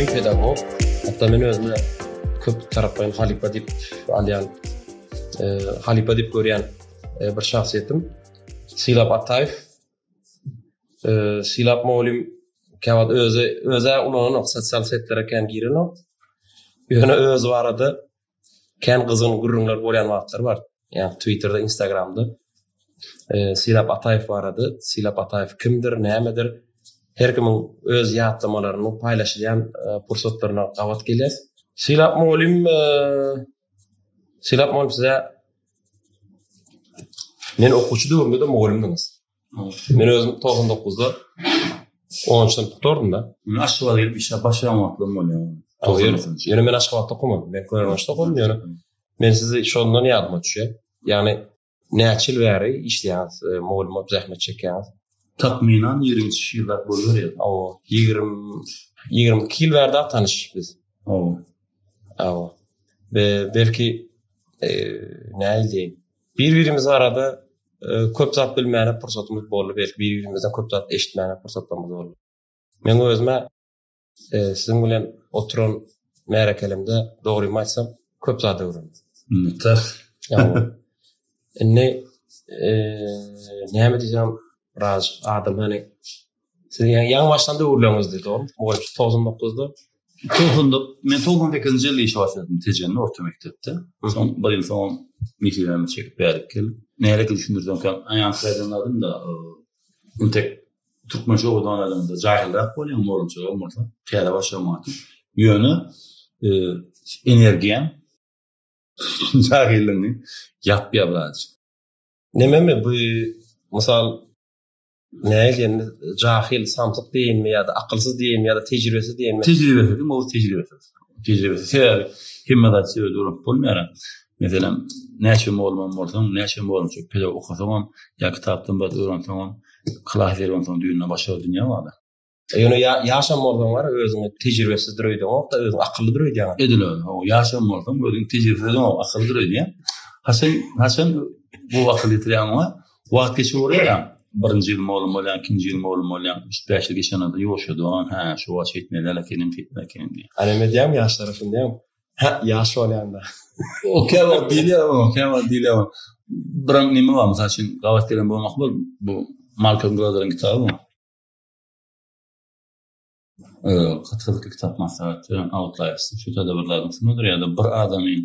Mugallym, pedagog. Hatda men özüme köp taraplaýyn halypa diýip alýan, e, halypa diýip görýän e, bir şahsyýetim. Sylap Ataýew. E, Sylap mugallym käwagt özi özä ulananok, sosial setlere kän girenok. Ýöne özi barada kän gyzgyn gürrüňler bolýan wagtlar bar. Ýagny Twitterda, Instagramda Sylap Ataýew barada, Sylap Ataýew kimdir, nämedir, her kimiň öz ýatlamalarynyň paýlaşylýan pursatlaryna gabat gelýäs. Sylap mugallym, Sylap mugallym size men okuwçy döwrümde-de mugallymdyňyz. Men özüm 99-da 10 synp gutardym-da. Men Aşgabada gelip işläp başlan wagtlarym bolýar. Ýöne men Aşgabatda okamadym. Men Köneürgençde okadym, ýöne men sizi şondan ýadyma düşýär. Ýagny näçe ýyl bäri işleýäňiz, e, mugallym bolup zähmet çekýäňiz? Takmynan 23 ýyllap boluberýär. Hawa, 20 22 ýyl bäri dagy tanyş biz. Hawa. Hawa. Belki e, nähili diýeýin? Bir-birimiz barada köp zat bilmäne pursatymyz boldy, belki bir-birimizden köp zat eşitmäne pursatlarymyz boldy. Meň özüme siziň bilen oturan märekelimde dogrymy aýtsam köp zat öwrendim. Minnetdar. Indi näme diýsem biraz adam hany Siz ýaňy başlan döwürleriňizdi, dogrymy? Mugallymçy 99-da. Men 98-nji ýylda işe başladym Tejende orta mekdepde. Soň bir ýyl soň nesibämi çekip bärik geldim. Nähili düşündirsemkäm, aýan aýdan zadym-da, intek türkmençe owadan aýdanda jahylrak bolýaň, mugallymçylyk bolsa, täze başlan wagtyň. Ýöne energiýaň jahyllygyňy ýapýar birazajyk. Nememi bu mysal Nähili indi jahyl, samsyk diýeýinmi ýa-da akylsyz diýeýinmi ýa-da tejribesiz diýeýinmi? Tejribesiz, iň gowusy tejribesiz. Tejribesiz. Sebäbi hemme zat sebäbi öwrenip bolmaýar. Meselem, näçe mugallymam bolsaň, näçe mugallymçy pedagog okasaňam, ýa kitapdan bir zat öwrenseňem, klas öwrenseň düýnünden başga bir dünýä bar-da. Ýöne ýaşam bolsaň bar, özüňi tejribesizdir öýdeňok-da, özüňi akyllydyr öýdýäň. Edil öyle. Hawa, ýaşam bolsaň özüňi tejribesiz öýdeňok, akyllydyr öýdýäň. Haçan, haçan bu akyl ýetirýäň oňa? Wagt geçip ugraýar. Birinji ýyl mugallym bolýaň, ikinji ýyl mugallym bolýaň, üç-bäş ýyl geçenden soň ýuwaşjadan, hä, şu wagt şeýtmeli däl ekenim, şeýtmeli ekenim diýýäň. A näme diýýäň ýaşlara şuny diýýäň? Hä, ýaş bolýanda. O käwagt diýilýär, o käwagt diýilýär. Biram neme bar, mysal üçin, gabat gelen bolmak bu Malkolm Gladwelliň kitaby bu. Gaty gyzykly kitap maslahat berýän Outliers. Şu taýda bir zadyň üstündedir ýa-da bir adamyň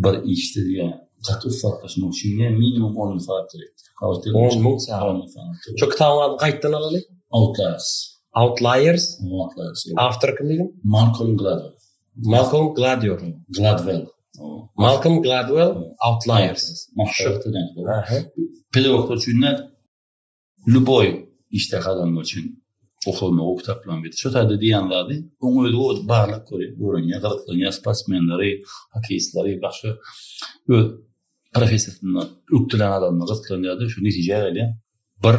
bir işde diýýär gaty ussatlaşmak üçin diýýär minimum on müň sagat gerek diýýär. On müň sagat. On müň sagat. Şu kitabyň adyny gaýtdan alaly. Outliers. Outliers? Outliers. Awtory kim diýdiň? Malcolm Gladwell. Malcolm Gladwell. Gladwell. Malcolm Gladwell Outliers. Maslahat berýän. Pedagoglar üçin Lýuboý işdäki adamlar üçin okalmagy gowy kitaplaryň biri. Şo taýda diýýän zady, oň özi gowy barlap görýär, öwrenýär, gyzyklanýar, sportsmenleri, hokkeýistleri, başga öz professiýasynda ökdelän adamlar gyzyklanýar-da, şu netijä gelýär. Bir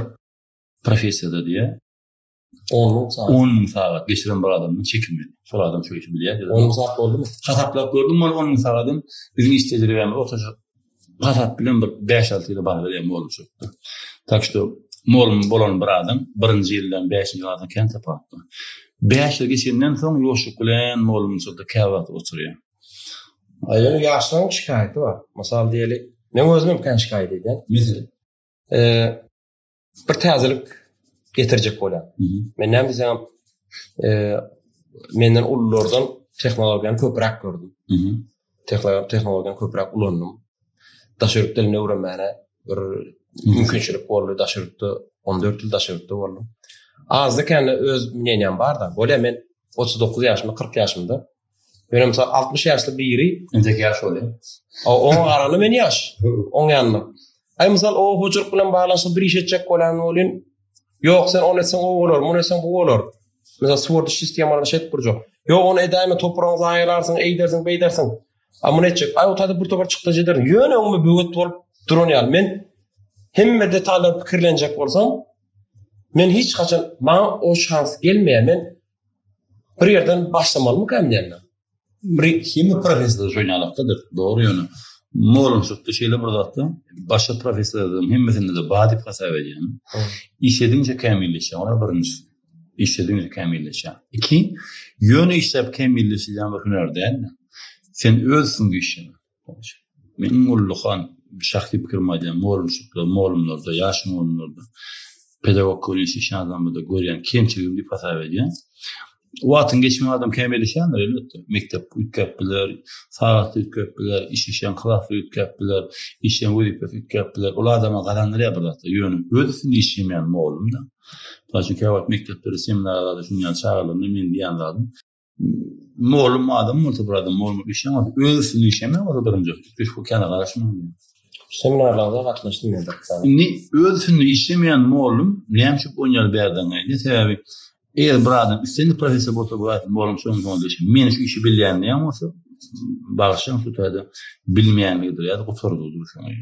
professiýada diýýär, 10 müň sagat. 10 müň sagat geçiren bir adamdan çekinmeli. Şol adam şu işi bilýär. 10 müň sagat boldumy? Hasaplap gördüm, ol 10 müň sagadam biziň iş tejribämiz ortaça hasap bilen bir 5-6 ýyla barabar mugallym çykdy. Tak şto mugallym bolan bir adam birinji ýyldan 5-nji ýyla kän tapawutly. 5 ýyl geçenden soň ýuwaşlyk bilen mugallymçylykda käwagt oturýar. Ýöne ýaşlaryň şikaýaty bar. Mysal diýeli, men özüm hem kän şikaýat edýän. Meselem? bir täzelik getirjek bolýan. Men näme diýsem, e, menden ululardan tehnologiýany köpräk gördüm. Tehnologiýany köpräk ulandym. Daşary ýurt dilini öwrenmäne bir mümkinçilik boldy. Daşary ýurtda 14 ýyl daşary ýurtda boldum. Azda kände öz mneniýam bar-da. Bolýa men 39 ýaşymda, 40 ýaşymda Ýöne mysal 60 ýaşly biri entek ýaş bolýar. Oňa garanda men ýaş. Oň ýanynda. Aý mysal o hojalyk bilen baglanyşykly bir iş etjek bolýan bolýan. Ýok, sen ony etseň o bolar, muny etseň bu bolar. Mysal suwardyş sistemalaryny şeýdip gurjak. Ýok, ony edäýme, topragyňy zaýalarsyň, eýdersiň, beýdersiň. A muny etjek. Aý o taýda bir topar çykdajy ederin. Ýöne öňüme böwet bolup duran ýaly. Men hemme detallary pikirlenjek bolsam, men hiç haçan maňa o şans gelmeýär. Men Bir ýerden başlamalymykam diýende. Bir hemme professiýada şoň ýalakdadyr. Dogry ýöne mugallymçylykda şeýle bir zatda başga professiýalardan hemmesinde-de bar diýip hasap edýän. Işledigiňçe kämilleşýäň, ol birinjisi. Işledigiňçe kämilleşýäň. Iki, ýöne işläp kämilleşilýän bir hünär däl-de. Sen öz üstüňde işlemeli. Men iň ullakan şahsy pikirimi aýdýan, mugallymçylykda, mugallymlarda, ýaş mugallymlarda, pedagogika bilen işleşýän adamlarda görýän kemçiligim diýip hasap edýän. Wagtyň geçmegi adam kämilleşýändir elbetde. Mekdep üýtgäp biler, sagat üýtgäp biler, işleşýän klasy üýtgäp biler, işleýän wezipesi üýtgäp biler. Ol adama gazandyrýar bir zatlar. Ýöne öz üstünde işlemeýän mugallym-da. Mysal üçin, käwagt mekdeplerde seminarlarda şunuň ýaly çagalaryna men diýýän zadym, Mugallym adam bolsa bir adam mugallym bolup işleýän bolsa öz üstünde işlemeýän bolsa birinji üýtgeşik känä garaşmaň diýýän. Seminarlarda gatnaşdym men bir sany. Indi öz üstünde işlemeýän mugallym näme üçin onýaly bärden gaýdýar? Sebäbi eger bir adam islendik professiýa bolsa bu aýtym mugallym şonuň soňunda işe men şu işi bilýän diýen bolsa bagyşlaň şu taýda bilmeýänligidir ýa-da gutardygydyr şoňa.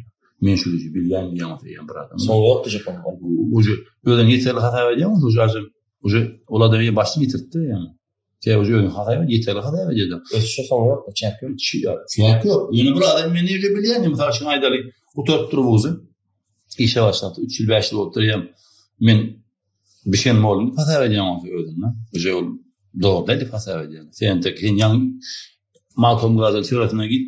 Men şu işi bilýän diýen bolsa eýýäm bir adam. Soň ýok diýjek bolmaly. Uje özüni ýeterli hasap edýän bolsa uje ajap Uje ol adam eýe başyny ýitiripdir ýaňy. Sebäbi uje özüni hasap edýär, ýeterli hasap edýär. Ösüşe soň ýok, çäk ýok. Çäk ýok. Ýöne bir adam men uje bilýän, mysal üçin aýdaly, gutarypdyr wuzy. Işe başlapdyr, 3 ýyl, 5 ýyl bolupdyr, ýa men bişen boldum diýip hasap edýän bolsa özüni. Uje ol dogry däl diýip hasap edýän. Sen tek sen ýaňy Malcolm Gladwell teoriýasyna git,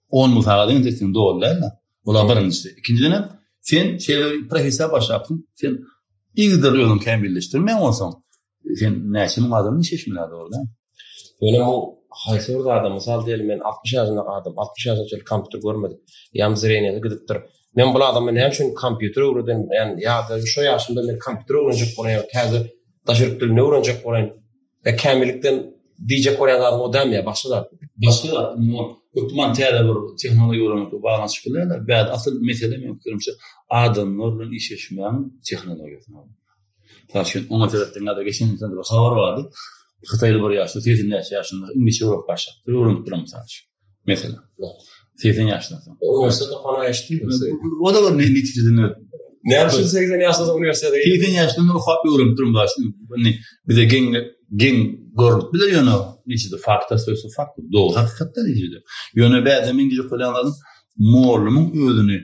10 müň sagadyň entek sen doly däl-de. Ola birinjisi. Ikinjiden hem sen şeýle bir professiýa başlapsyň, sen yzygiderli özüňi kämilleşdirmeýän bolsaň, sen näçe müň adamyň iş eşmeli dogry däl. Ýöne bu haýsy bir zada, mysal diýeli men 60 ýaşyndaky adam, 60 ýaşyna çenli kompýuter görmedik, ýa zreniýasy gidipdir. Men bul adama näme üçin kompýuter öwreden, ýa ýa-da şu ýaşymda men kompýuter öwrenjek bolaýyn, täze daşary ýurt dilini öwrenjek bolaýyn. Ýa kämillikden diýjek bolýan zadyň o dälmi ýa başga zatmy? Başga zat. Muňa hökman täze bir tehnologiýa öwrenmek bilen baglanyşyk bilerler. Bärde asyl mesele meniň pikirimçe adamlar bilen işleşmegiň tehnologiýasy. Mysal üçin, oňa seretseň ýa-da geçen ýyl bir habar bardy. Hytaýly bir ýaşly segsen bäş ýaşynda iňlisçe öwrenip başlapdyr, öwrenip duran mysal üçin. Meselem. Segsen ýaşdan soň. Uniwersitet okana eşitdim. O da bir netijeden Näme üçin 80 ýaşdan soň uniwersitete gitdi? 80 ýaşdan okap öwrenip durum bar. Indi bize geň geň görünip biler ýöne netijede fakta söz fakt. Dogry hakykatda netijede. Ýöne bäde men diýjek bolýan zadym mugallymyň özüni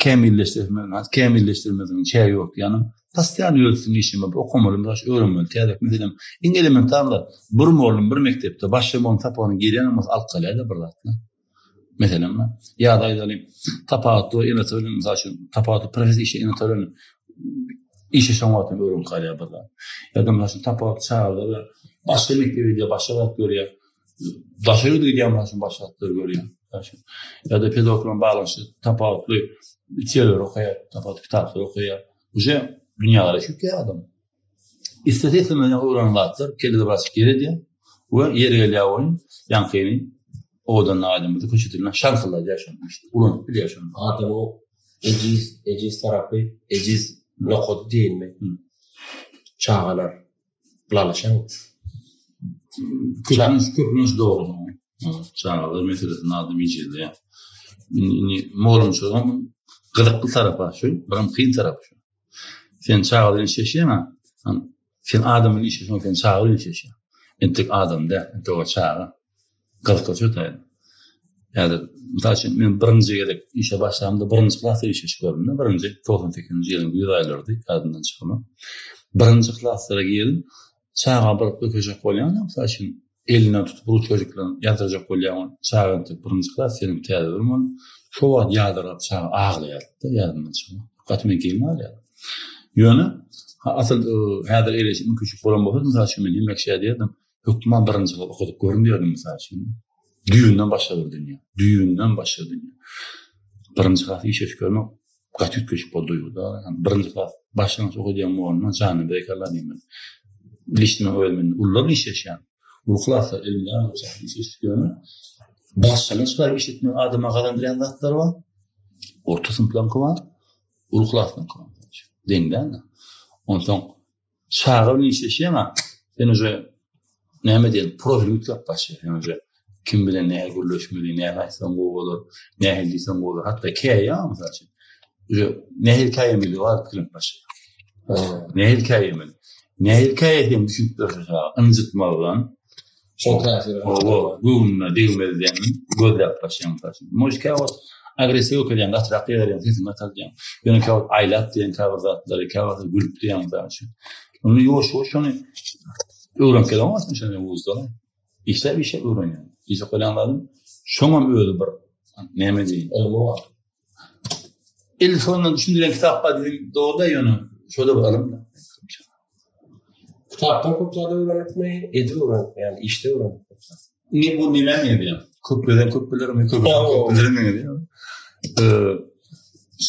kämilleşdirmegi, kämilleşdirmegiň çägi ýok. Ýagny postoýanny öz üstünde işlemeli, okamaly, biraz öwrenmeli, täze meselem iň elementar zat bir mugallym bir mekdepde başga mugallym sapagyna girýän bolsa alyp galýar-da bir zatny. Meselem, ýa-da aýdaly, tapawutly ene-ata bilen, mysal üçin, tapawutly professor işe ene-ata bilen işleşen wagty öwrenip galýar bir zat. Ýa-da mysal üçin, tapawutly çagalar bilen başga mekdebe gidýär, başga zat görýär. Daşary ýurda gidýän mysal üçin, başga zatlary görýär. Mysal üçin, ýa-da pedagog bilen baglanyşykly tapawutly teoriýalary okaýar, tapawutly kitaplary okaýar. Uje dünýägaraýşy üýtgeýär adam. Islese islemese öwrenen zatlar kellede bir açyk ýer edýär we ýeri gelýär welin ýaňkyny owadan aýdymyzy köçe dilinde şaňkylladýar şony işte ulanyp bilýär şony. Adamyň ejiz ejiz tarapy ejiz nokady diýilmi? Çagalar lalaşaň. Köplenç köplenç dogry. Çagalar meselesinde adam ejizleýär. Indi mugallymçylygyň gyzykly tarapy şu, biram kyn tarapy şu. Sen çaga bilen işleşýäň-ä, sen adam bilen işleşeňok, sen çaga bilen işleşýäň. Entek adam däl, entek o çaga. Gyzykly şu taýda. Häzir, mysal üçin, men birinji gezek işe başlamda birinji klasda işleşip gördüm-de, birinji, 98-nji ýylyň güýz aýlarydy, ýadymdan çykanok. Birinji klaslara girdim, çaga bir ökejek bolýan-da, mysal üçin, Elinden tutup ruçkajyk bilen ýazdyrjak bolýaň ony. Çaga entek birinji klas, senem täze bir mugallym. Şo wagt ýadyrgap çaga aglaýardy-da, ýadymdan çykmaz. Gaty men geň galýardym. Ýöne asyl häzir eýle mümkinçilik bolan bolsady, mysal üçin, men hemme kişä diýerdim, hökman birinji klas okadyp görüň diýerdim, mysal üçin. Düýbünden başga bir dünýä. Düýbünden başga dünýä. Birinji klas işe görmek gaty üýtgeşik bir duýgy-da. Birinji klas başlangyç okadýan mugallyma janyny berekella diýmeli. Lişni özüm indi ulular bilen işleşýän. Uly klaslar elimde işleşip ýöne başlangyç klas işletmek adama gazandyrýan zatlary bar. Orta synplaryňky bar, uly klaslaryňky bar. Deň däl-de. Onsoň Çaga bilen işleşýäň-ä, sen uje näme diýen, profil üýtgäp başlaýar. Sen uje kim bilen nähili gürleşmeli, näme aýtsaň gowy bolar, nähili diýseň gowy bolar. Hatda käýýäň mysal üçin. Uje nähili käýemeli bar pikirlenip başlaýar. Nähili käýemeli? Nähili käýeseň düşünip dursa çaga, ynjytmazdan. Şol täsiri. Hawa, göwnüne degmezden gözläp başlaýaň mysal üçin. Может, käwagt agressiw ökülýäň, gatyrak ýazarýaň, sesiňi gataldýaň. Ýöne käwagt aýlap diýen käbir zatlary, käwagt gülüp diýýäň mysal üçin. Onda ýuwaş-ýuwaş şony öwrenip geleňok şony wuzda. Işläp işläp öwrenýäň. Diýjek bolýan zadym, şoňam özi bir näme diýin. Ylmy bar. Il şondan düşündiren kitap bar diýdim, dogry-da ýöne şo-da bir ylym-da. Kitapdan köp zat öwrenipmi, edip öwrenipmi, ýagny işde öwrenipmi köp zat? Indi bu nämä meňzeýär? Köp bilen köp bilermi, köp bilen köp bilermi meňzeýär.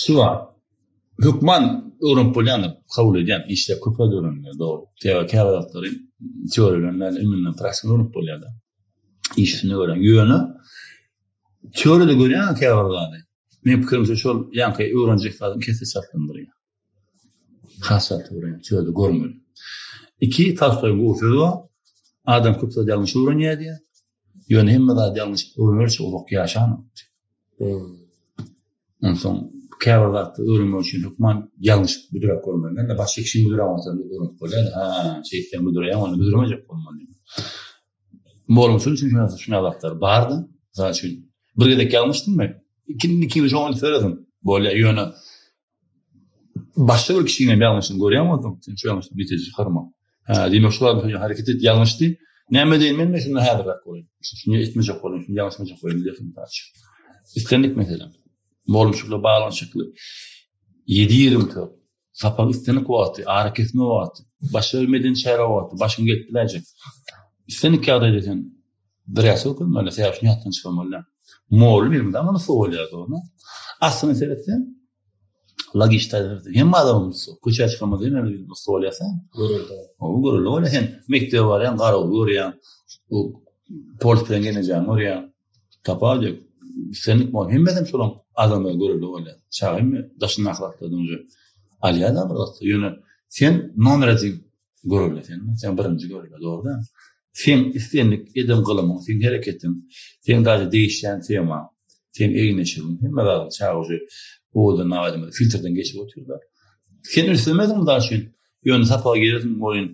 Şu bar. Hökman öwrenip bolýandyr, kabul edýän, işde köp zat öwrenilýär, dogry. Sebäbi käbir zatlary teoriýa bilen däl, imенно praktikada öwrenip bolýar-da. Iş üstünde görýän. Ýöne teoriýada görýän käbir zady. Meň pikirimçe şol ýaňky öwrenjek zadyň kese çatlandyrýar. Has çalt öwrenýär, teoriýada görmeli. Iki, Tolstoýyň gowy sözi bar. Adam köp zat ýalňyş öwrenýär diýýär. Ýöne hemme zady ýalňyş öwrenerçe uzak ýaşanok diýýär. Onsoň käbir zatda öwrenmek üçin hökman ýalňyş büdräp görmeli. Indi başga kişiň büdrän bolsa öwrenip bolýar. Ha, şeýtseň büdreýäň, onda büdremejek bolmaly. Mugallymçylyk üçin şuňa şuňa zatlar bardy. Mysal üçin, bir gezek ýalňyşdymmy? Ikinji ikinji şoňa üns beresiň. Bolýar, ýöne başga bir kişiniň hem ýalňyşyny görýän bolsaň, sen şu ýalňyşdan netije çykarma. Hä, diýmek şu adam şeýle hereket et, ýalňyşdy. Näme diýen men men şunda häzirräk bolaýyn. Şuny etmejek bolaýyn, şuny ýalňyşmajak bolaýyn diýersiň mysal üçin. Islendik mesele. Mugallymçylyk bilen baglanyşykly 7-24 sapak islendik wagty, arakesme wagty, başga bir medeni çäre wagty başyňa gelip biläýjek. Islendik ýagdaýda sen bir ýa görmeli, sebäbi şuny ýatdan çykarmaly däl. Mugallym elmydama nusga bolýar dogrymy? Aslynda seretseň, logiki taýdan seretseň, hemme adamyň nusga. Köçä çykamazda hemme bir nusga bolýarsa. Görelde. Ow, görelde bolýar. Sen mekdebe barýaň, garawuly görýäň, polis bilen gelnejäňi görýäň. Tapar diýip, islendik mugallym hemmesem şolaň adamlara görelde bolýar. Çaga hemme daşyndaky zatlardan uje alýar-da bir zatlar. Ýöne sen nomer один görelde sen, sen birinji görelde, dogry dälmi? Seň islendik eden gylymyň, seň hereketiň, seň daže degişýän temaň, seň egin-eşigiň, hemme zadyň çaga uje owadan nagaýdymyz filtrden geçip otyrlar. Sen ünslemediň mysal üçin, ýöne sapaga girersiň welin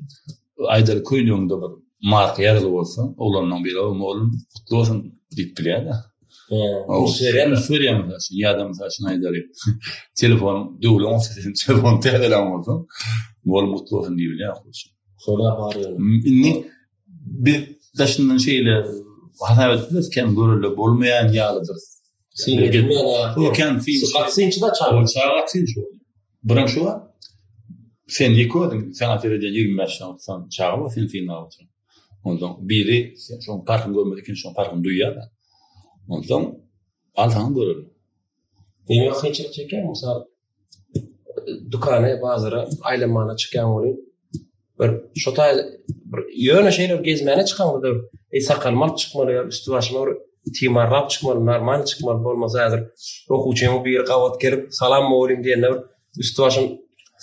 aýdaly köýnegiňde bir marka ýazgyly bolsa, oglanlaň biri o mugallym gutly bolsun diýip bilýär-de. Üns berýär. Üns berýär mysal üçin, ýa-da mysal üçin aýdaly telefonyň döwlen bolsa, sen telefony täzelän bolsaň, mugallym gutly bolsun diýip bilýär okuwçy. Şolar bar ýöne. Indi biz daşyndan şeýle hasap edip bileris, kem görelde bolmaýan ýalydyr. Syn edilmeýän ýaly. O kem syn. Gaty synçy da çaga. Çaga gaty synçy bolýar. Birem şu bar. Sen ýeke özüň saňa seredýän 25 sany 30 sany çaga bar seni synlap oturan. Onsoň biri sen şoň parhyny görmedi, ikinji şoň parhyny duýýar-da. Onsoň al saňa görelde. Diýmek kynçylyk çekýär mysal dükana, bazara aýlanmana çykýaň welin bir şo taý bir ýöne şeýle bir gezmäne çykaňda-da bir eý sakalymy alyp çykmaly ýa üsti başyma bir timarlap çykmaly, normal çykmaly bolmasa häzir okuwçynyň biri gabat gelip salam mugallym diýende bir üsti başym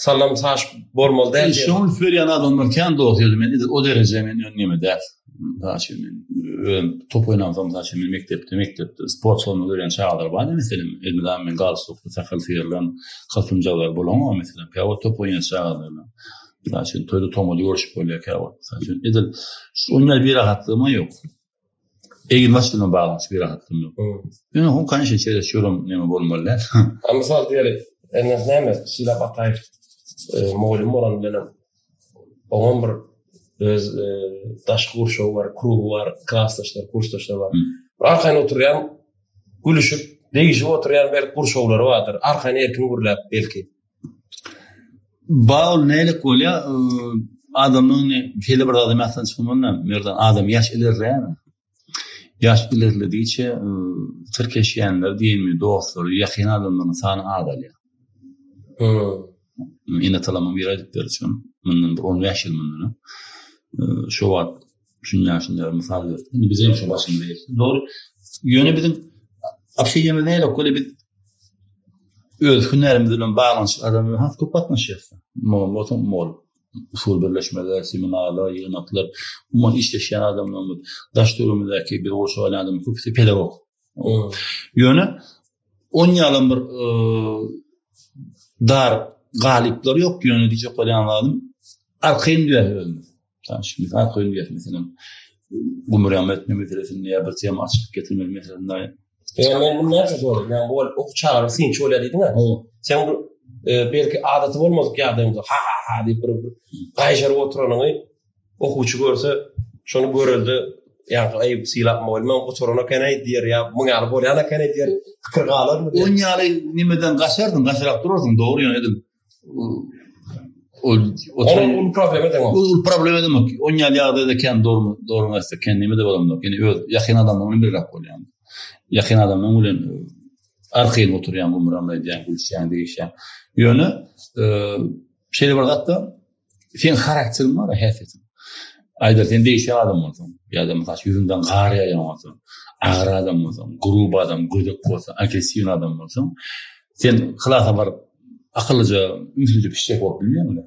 sallam saç bolmaly däl diýen. Şoňa üns berýän adamlar kän dost ýöne men edil o dereje men ýöne neme däl. Mysal üçin men özüm top oýnamsoň mysal üçin men mekdepde mekdepde sport zalynda görýän çagalar bardy meselem elmydama men galstukly sakal syrylan kostümjaglar bolanok meselem käwagt top oýnaýan çagalar bilen. Mysal üçin toýda tomada görüşip bolýar käwagt mysal üçin edil onuň ýaly birahatlygym ýok. Egin-baş bilen baglanyşykly birahatlygym ýok. Ýöne hon kanyşa şeýle şuram neme bolmaly däl. A mysal diýeli, indi näme Sylap Ataýew mugallym bolan bilenem oňam bir öz daşky gurşawy bar, krugy bar, klasdaşlary, kursdaşlary bar. Bir arkaýyn oturýan, gülüşip, degişip oturýan belki gurşawlary bardyr. Arkaýyn erkin gürläp belki. Ba ol nälik bolýar, adamyň indi şeýle bir zadam ýatdan çykmaly, Merdan, adam ýaş ilerleýär. Ýaş ilerledigiçe tirkeşýänler diýenmi, dostlary, ýakyn adamlaryň sany azalýar. Ene-atalamyň biri aýdyp berdi şony, mundan bir 15 ýyl mundan öň. Şo wagt şunýa şunýa mysal berdi. Indi biz hem şo başymyza geçdi. Dogry. Ýöne biziň общениemiz nälik bolýar, biz öz hünärimiz bilen baglanyşykly adam bilen has köp gatnaşýarys. Mugallym bolsaň mugallym. Usul birleşmeler, seminarlar, ýygnaklar, umuman işleşýän adamlarymyz, daş-töweregimizdäki bizi gurşap alýan adamlaryň köpüsi pedagog. Ýöne on ýalam bir dar galyplar ýok, ýöne diýjek bolýan zadym arkaýyn diýýär özümiz. Tanyşymyz arkaýyn diýýär, meselem, gumurýan etme meselesinde ýa bir tema açyp getirmek meselesinde. Ýa men muny näçe soradym, ýa bu okuw çagalar synçy bolýar diýdiň-ä. Sen bu. belki adaty bolmadyk ýagdaýyňda ha ha ha diýip bir gaýşaryp oturanyňy okuwçy görse, şony görelde ýa aý Sylap mugallym gutaran eken-aý diýer ýa muň ýaly bolýan eken-aý diýer pikir galarmy diýer. Oň ýaly nimeden gaçarsyň, gaçyrak durarsyň, dogry ýöne edil ol Onuň uly problem edeňok. Uly problem edeňok. Oň ýaly ýagdaýda kän dogry dogry aýtsak kän nime-de bolanok. Ýöne öz ýakyn adamlaryň bilen birräk bolýan. Ýakyn adamlaryň bilen arkaýyn oturýan, gümram edýän, gülüşýän, degişýän. Ýöne şeýle bir zatda Seň harakteriň bar, häsiýetiň. Aýdar sen degişen adam bolsaň, ýa-da mysal üçin ýüzüňden gar ýagýan bolsaň, agyr adam bolsaň, grub adam, gödek bolsaň, agressiwnyý adam bolsaň, sen klasa baryp akyllyja, ünslüje pişek bolup bilmeýäň-de.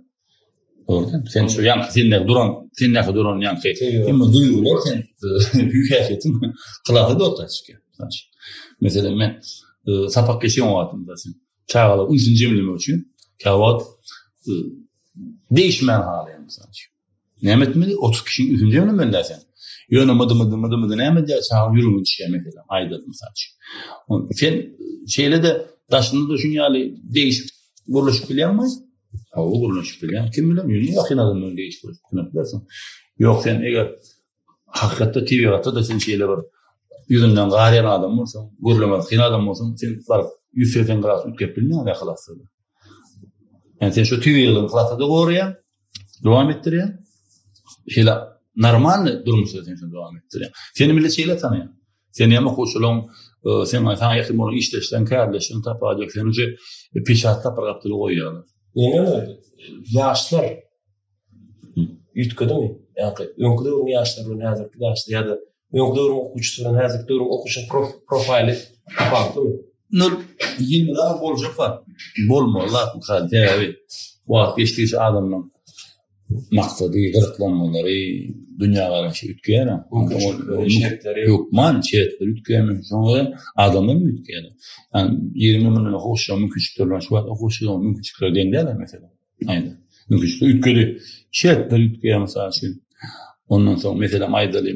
Dogry däl? Sen şu ýaňky sendäki duran, sendäki duran ýaňky hemme duýgular sen hüý-häsiýetiň klasa-da orta çykýar. Mysal üçin. Meselem men sapak geçýän wagtym mysal üçin Çagalar ünsüni jemlemek üçin käwagt degişmän halaýar mysal üçin. Näme etmeli? 30 kişiň ünsüni jemlemeli sen. Ýöne mydy mydy mydy mydy näme edýär? Çagaň ýüregine düşýär meselem, aýdaly mysal üçin. Sen şeýle-de daşynda şuň ýaly degişip gürleşip bilýäňmi? Hawa, gürleşip bilýän. Kim bilen? Ýöne ýakyn adam bilen degişip gürleşip bilersiň. Ýok, sen eger Hakykatda tebigatda-da sen şeýle bir ýüzünden gar ýagan adam bolsaň, gürlemesi kyn adam bolsaň, sen baryp 180 gradus üýtgäp bilmeýäň ýa klasda-da. Ýani sen şu tebigylygyňy klasda-da goraýaň, dowam etdirýäň. Şeýle normalny durmuşda sen şony dowam etdirýäň. Seni millet şeýle tanaýar. Seni hem okuwçylaryň, sen saňa ýakyn bolan işdeşleriň, kärdeşleriň tapaýjak, seni uje peçat tapar gapdaly goýýarlar. Ýöne ýaşlar Üýtgedimi? Ýa-da öňki döwrüň ýaşlary bilen häzirki ýaşlar ýa-da öňki döwrüň okuwçysy bilen häzirki döwrüň okuwçysynyň profili tapawutlymy? Nol ýene boljak zat. Bolmaly zat bu sebäbi wagt geçdigiçe adamlaryň maksady, gyzyklanmalary, dünýägaraýşy üýtgeýär. Şertleri hökman şertler üýtgeýär. Şoňa görä adamlar hem üýtgeýär. Ýani 20 ýyl mundan okuwçylaryň mümkinçilikleri bilen şu wagt okuwçylaryň mümkinçilikleri deň däl meselem. Aýda. Mümkinçilik üýtgedi. Şertler üýtgeýär mysal üçin. Ondan soň meselem aýdaly,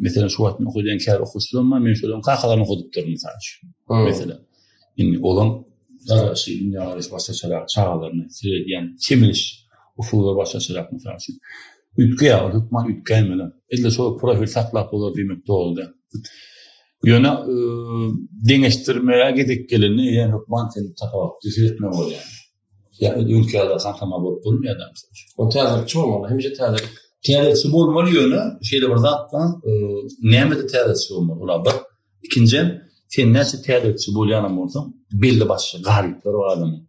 meselem şu wagt men okadýan käbir okuwçylarym bar, men şolaryň kakalaryny okadypdyryn mysal üçin. Meselem. Indi olaryň garaşy, dünýägaraşy başgaçarak, çagalaryna seredýän çemeleşiş usullary başgaçarak mysal üçin. Üýtgeýär, ol hökman üýtgäýmeli. Ille şol profil saklap bolar diýmek dogry däl. Ýöne deňeşdirmäge gezek gelende ýa hökman sen tapawutly seretmeli bolýar. Ýa öňki ýaly hantama bolup bolmaýar da mysal üçin. O täzelikçi bolmaly, hemişe täzelik. Täzelikçi bolmaly ýöne şeýle bir zat bar, nämede täzelikçi bolmaly? Ola bir. Ikinjiden, sen näçe täzelikçi bolýanam bolsaň, belli başly galyplar bar adamyň.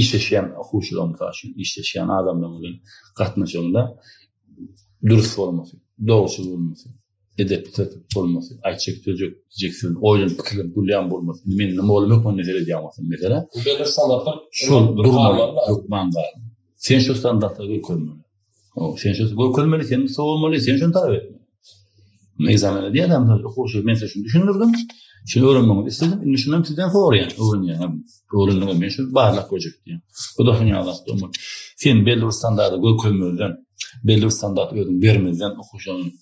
Işleşýän okuwçylar mysal üçin, işleşýän adamlar bilen gatnaşygyňda dürüst bolmasy, dogruçyl bolmasy. Edepli-tertipli bolmasy, aýtjak sözjek, diýjek sözüni oýlanyp pikirlenip gürleýän bolmasy. Indi men indi mugallym hökmünde seredýän bolsam meselä. Belli standartlar şol durmaly, hökman galmaly. Sen şo standartlary görkezmeli. Hawa, sen şo görkezmeli, sen sowamaly, sen şony talap etmeli. Ekzamende diýýär, mysal üçin, okuwçy, men size şuny düşündirdim, şuny öwrenmegiňizi isledim, indi şunam sizden soraýan, öwrenýän, öwrendiňiz, men şuny barlap görjek diýýän. Bu da şunuň ýaly zat bolmaly. Sen belli bir standarty görkezmezden, belli bir standarty özüň bermezden okuwçyny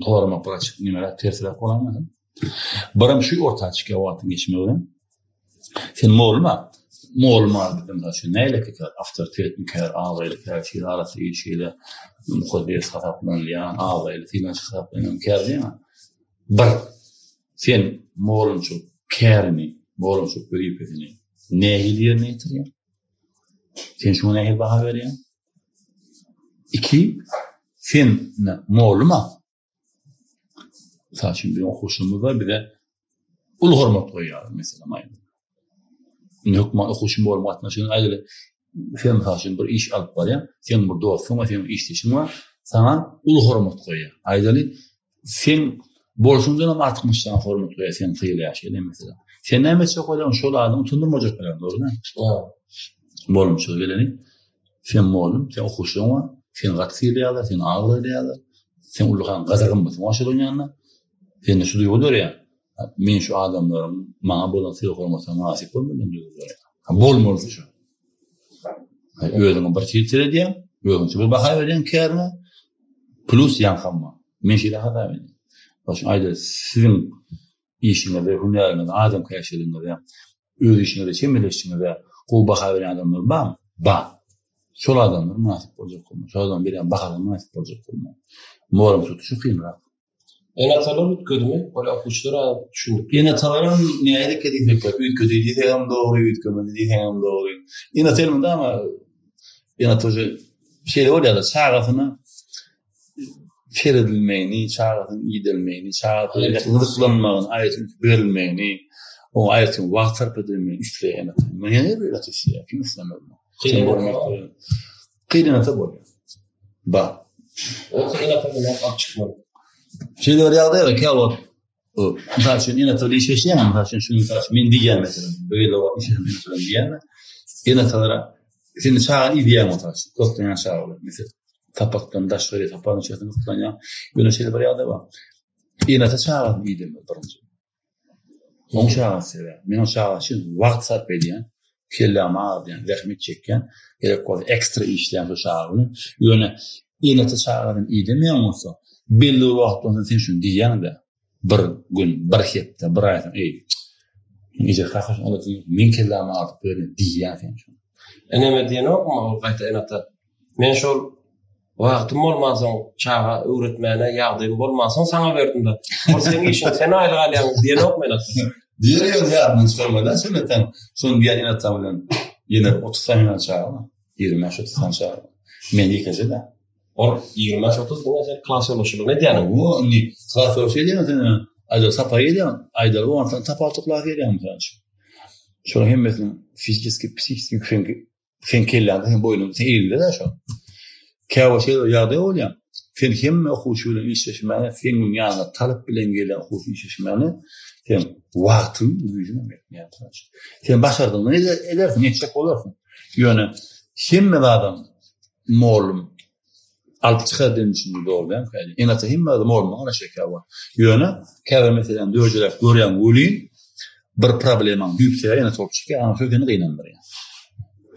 Soramak bir açyk nimeräk tersräk bolanmydy? Biram şu orta çykýar wagtyň geçmegi bilen. Sen mugallym-a, mugallym bizde mysal üçin nähili kär, awtoritetli kär, abraýly kär, şeýle arasy şeýle mukaddes hasaplanylýan, abraýly synanyşyk hasaplanýan kär diýýän. Bir, sen mugallymçylyk kärini, mugallymçylyk wezipesini nähili ýerine ýetirýäň? Sen şuňa nähili baha berýäň? Iki, sen molluma. Mysal üçin, biziň okuwçymyz bar, bize uly hormat goýýarlar, meselem, aýdaly. Indi hökman okuwçy mugallym gatnaşygyny aýdaly, sen mysal üçin bir iş alyp barýaň, seň bir dostuň bar, seň işdeşiň bar, saňa uly hormat goýýar. Aýdaly, Seň bolşuňdanam artykmaç saňa hormat goýýar, seni sylaýar şeýle meselem. Sen näme etjek bolýaň, şol adamy utandyrmajak bolýaň, dogrymy? Mugallymçylyga geleni, sen mugallym, sen okuwçylaryň bar, seni gaty sylaýarlar, seni abraýlaýarlar, sen ullakan gadyr-gymmatyň bar şolaryň ýanynda. Sende şu duýgy döreýär. Men şu adamlaryň maňa bolan sylag-hormatyna mynasyp bolmaly diýen duýgy döreýär. Bolmalysy şu. Özüňe bir hili seredýäň, özüňçe bir baha berýäň käriňe, plus ýaňkanma. Men şeýle hasap edýän. Şonuň üçin aýdar, siziň işiňize, hünäriňize, adamkärçiligiňize. Öz işiňize çemeleşişiňize gowy baha berýän adamlar barmy? Bar. Şol adamlar mynasyp boljak bolmaly. Şol adamyň berýän bahasyna mynasyp boljak bolmaly. Mugallym tutuşy kynrak. Ene-atalar üýtgedimi? Bolýa okuwçylar-a düşündik. Ene-atalaram nähili diýsek, üýtgedi diýsegem dogry, üýtgemedi diýseňem dogry. Ene-ata elmydama ene-ata uje şeýle bolýar-da, çagasyna seredilmegini, çagasynyň idelmegini, çagasyna gyzyklanmagyny, aýratyn üns berilmegini, oňa aýratyn wagt sarp edilmegini isleýär ene-ata. Muny her bir ene-ata isleýär, kim islemez muny? Kyn ene-ata bolýar. Bar. Ol ene-ata bilen alyp çykmaly. Şeýle bir ýagdaý bar, käwagt mysal üçin ene-ata bilen işleşýäň, mysal üçin şu mysal üçin men diýýän meselem, bu ýerde wagt işleşen ene-ata bilen diýýän, ene-atalara sen çagany idýäň mysal üçin, gyzyklanýan çaga bilen, meselem, sapakdan daşgary, sapagyň içerisinde gyzyklanýan, ýöne şeýle bir ýagdaý bar. Ene-ata çagasyny idemez birinji. Oň çagasy sebäbi. Men oň çagasy üçin wagt sarp edýän, kellämi agardýan, zähmet çekýän, gerek bolsa ekstra işleýän şo çaga bilen. Ýöne ene-ata çagasyny idemeýän bolsa, belli bir wagtdan soň sen şuny diýýäň-de, bir gün, bir hepde, bir aý soň, eý, eje kakasyny ol meň kellämi agyrdyp ýörün diýýäň sen şuny. Eneme diýenokmy ol gaýta ene-ata, men şol Wagtym bolmansoň, çaga öwretmäne ýagdaýym bolmansoň saňa berdim-de. Ol seň işiň, sen aýlyk alýaň diýenokmy ene-ata? Diýer ýöne ýadyndan çykarma-da şol eten. Şony diýen ene-ata bilen ýene 30 sany ýaly çaga bar. 25-30 sany çaga bar. Men ýekeje-dä. Ol 25-30 diňe sen klas ýolbaşçylygyny edýäniň. Hawa, indi klas ýolbaşçy edýän sen aýdaly sapak edýän, aýdaly on sany tapawutly klas edýän mysal üçin. Şolaryň hemmesiniň fiziski, psihiki Seň kelläňde, seň boýnuňda, seň eliňde-dä şo. Käwagt şeýle bir ýagdaý bolýar. Sen hemme okuwçy bilen işleşmäne, seň ýanyňa talyp bilen gelýän okuwçy işleşmäne sen wagtyň, güýjüň hem ýetmeýär mysal üçin. Sen başardygyňdan edersiň, etjek bolarsyň. Ýöne hemme zadam mugallym alyp çykar diýen düşünje dogry däl kädi. Ene-ata hemme zady mugallymdan garaşýar käwagt. Ýöne käbir meseläni dörjeläp görýäň welin, bir problemaň düýp sebäbi ene-ata bolup çykýar, ana şo seni gynandyrýar.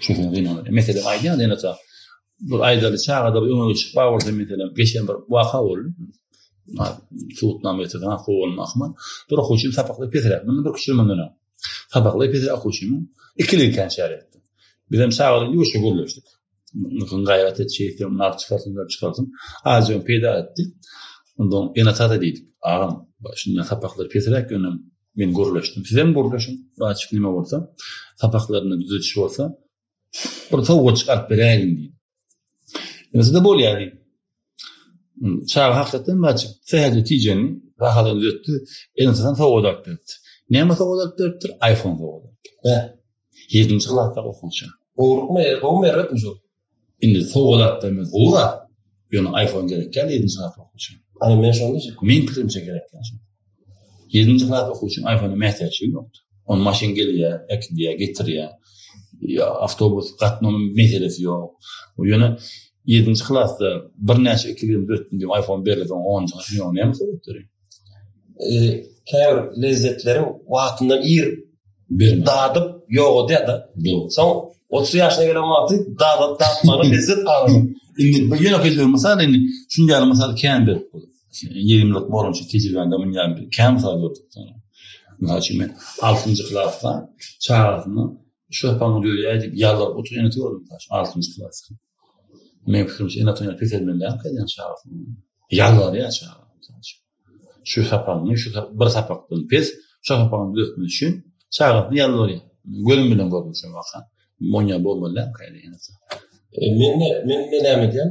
Şo seni gynandyrýar. Meselem aýdýan ene-ata bir aýdaly çagada bir öňe geçip bar bolsa meselem geçen bir waka boldy. Subutnama getirseň gowy bolmak ahmal. Bir okuwçym sapakda pesräk, mundan bir küçük mundan öň. Sapakda pesräk okuwçymyň ikilik kän çäre etdi. Bizem çagalar ýuwaşja gürleşdik. Mümkin gaýrat et, şeýtseň, muny alyp çykarsyň, muny alyp çykarsyň. Azjygam peýda etdi. Ondan ene-ata-da diýdik. Agam, şunda sapaklar pesräk, ýöne men gürleşdim. Sizem gürleşiň, birazjyk neme bolsa, sapaklarynda düzediş bolsa, bir sowgatjyk alyp beräýeliň diýdim. Ene-de bolýar diýdi. Çaga hakykatdan birazjyk sähelçe tijendi, rahatdan düzetdi. Ene-atasam sowgat alyp beripdir. Näme sowgat alyp beripdir? iPhone sowgat alyp beripdir. Ýedinji klasdaky okuwçy. Gowrukmy, gowumy erbetmi şol? Indi sowgat alyp bermek gowy zat. Ýöne iPhone gerek däl ýedinji klas okuwça. Ana men şony diýjek. Meň pikirimçe gerek däl şol. Ýedinji klas okuwçyň iPhone-a mätäçligi ýokdy. Ony maşyn gelýär, äkidýär, getirýär. Ýa awtobus gatnaw meselesi ýok. Ýöne ýedinji klasda birnäçe ikiligini düzetdim diýip iPhone berilse, onunjy klasda men oňa näme sowgat bereýin? Käbir lezzetleriň wagtyndan ir dadyp ýogadýar-da. Soň 30 ýaşyna gelen wagty dadyp datmana lezzet galmaýar. Indi bu ýene bir mysal indi şuny ýaly mysal kän berip bolar. 20 ýyllyk bolança tejribämde muny ýaly bir kän mysal gördük. Mysal üçin men 6-njy klasda çagasyna şu sapagyňy döwýär diýip ýalbaryp oturan enesi gördüm mysal üçin 6-njy klasda. Meň pikirimçe ene-ata ýaly peselmeli däl edýän çagasyna. Ýalbarýar çaga mysal üçin. Şu sapagyňy şu bir sapakdan pes, şu sapagyňy düzetmek üçin çagasyna ýalbarýar. Gözüm bilen gördüm şu waka. Monýa bolmaly däl ene-ata. E, men men men näme edýän?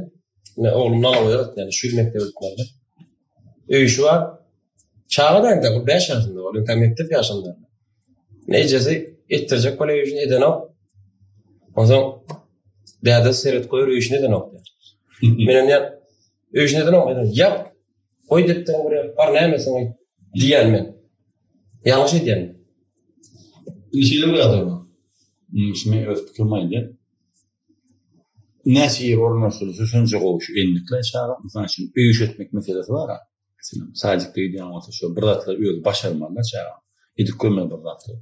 Men oglum nalawa öwretmeli, şu ýyl mekdebe gitmeli. Öý işi bar. Çaga da entek ol 5 ýaşynda, ol entek mekdep ýaşynda. Ejesi etdirjek bolýar öý işini edenok. Onsoň dädesi seret goýur öý işini edenok diýýär. Menem diýýän, öý işini edenok, ýap, goý depderiňi bir ýere, bar näme etseň et diýýän men. Ýalňyş edýän. Indi şeýle bir ýagdaý bar. Şu men öz pikirimi aýdýan. Näçe ir ornaşdyrylsa şonça gowy şu endikler çaga. Mysal üçin öý işi etmek meselesi bar-a. Meselem, sadikde gidýän bolsa şo bir zatlar özi başarmaly-da çaga. Edip görmeli bir zatlar.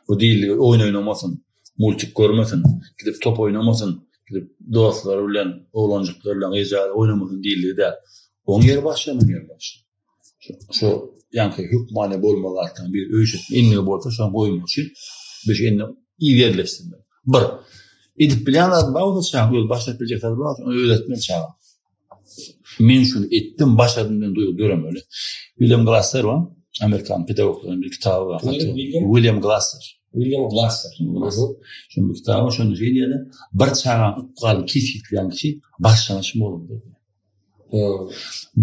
Bu diýildigi oýun oýnamasyn, multik görmesin, gidip top oýnamasyn, gidip dostlary bilen, oglanjyklar bilen, gyzjagaz oýnamasyn diýildigi däl. Oň ýeri başga, muň ýeri başga. Şu ýaňky hökmany bolmaly zatlaryň biri öý işi endigi bolsa şony goýmak üçin. Biz indi ýerleşdirmeli. Bir, edip bilýän zady bar bolsa çaga, öz başaryp biljek zady bar bolsa, ony öwretmeli çaga. Men şuny etdim, başardym diýen duýgy döremeli. William Glasser bar, amerikan pedagoglarynyň bir kitaby bar. William Glasser. William Glasser. Şonuň bir kitaby bar, şonda şeýle diýýär, bir çaganyň ykbalyny kesgitleýän kişi başlangyç mugallymdyr diýýär.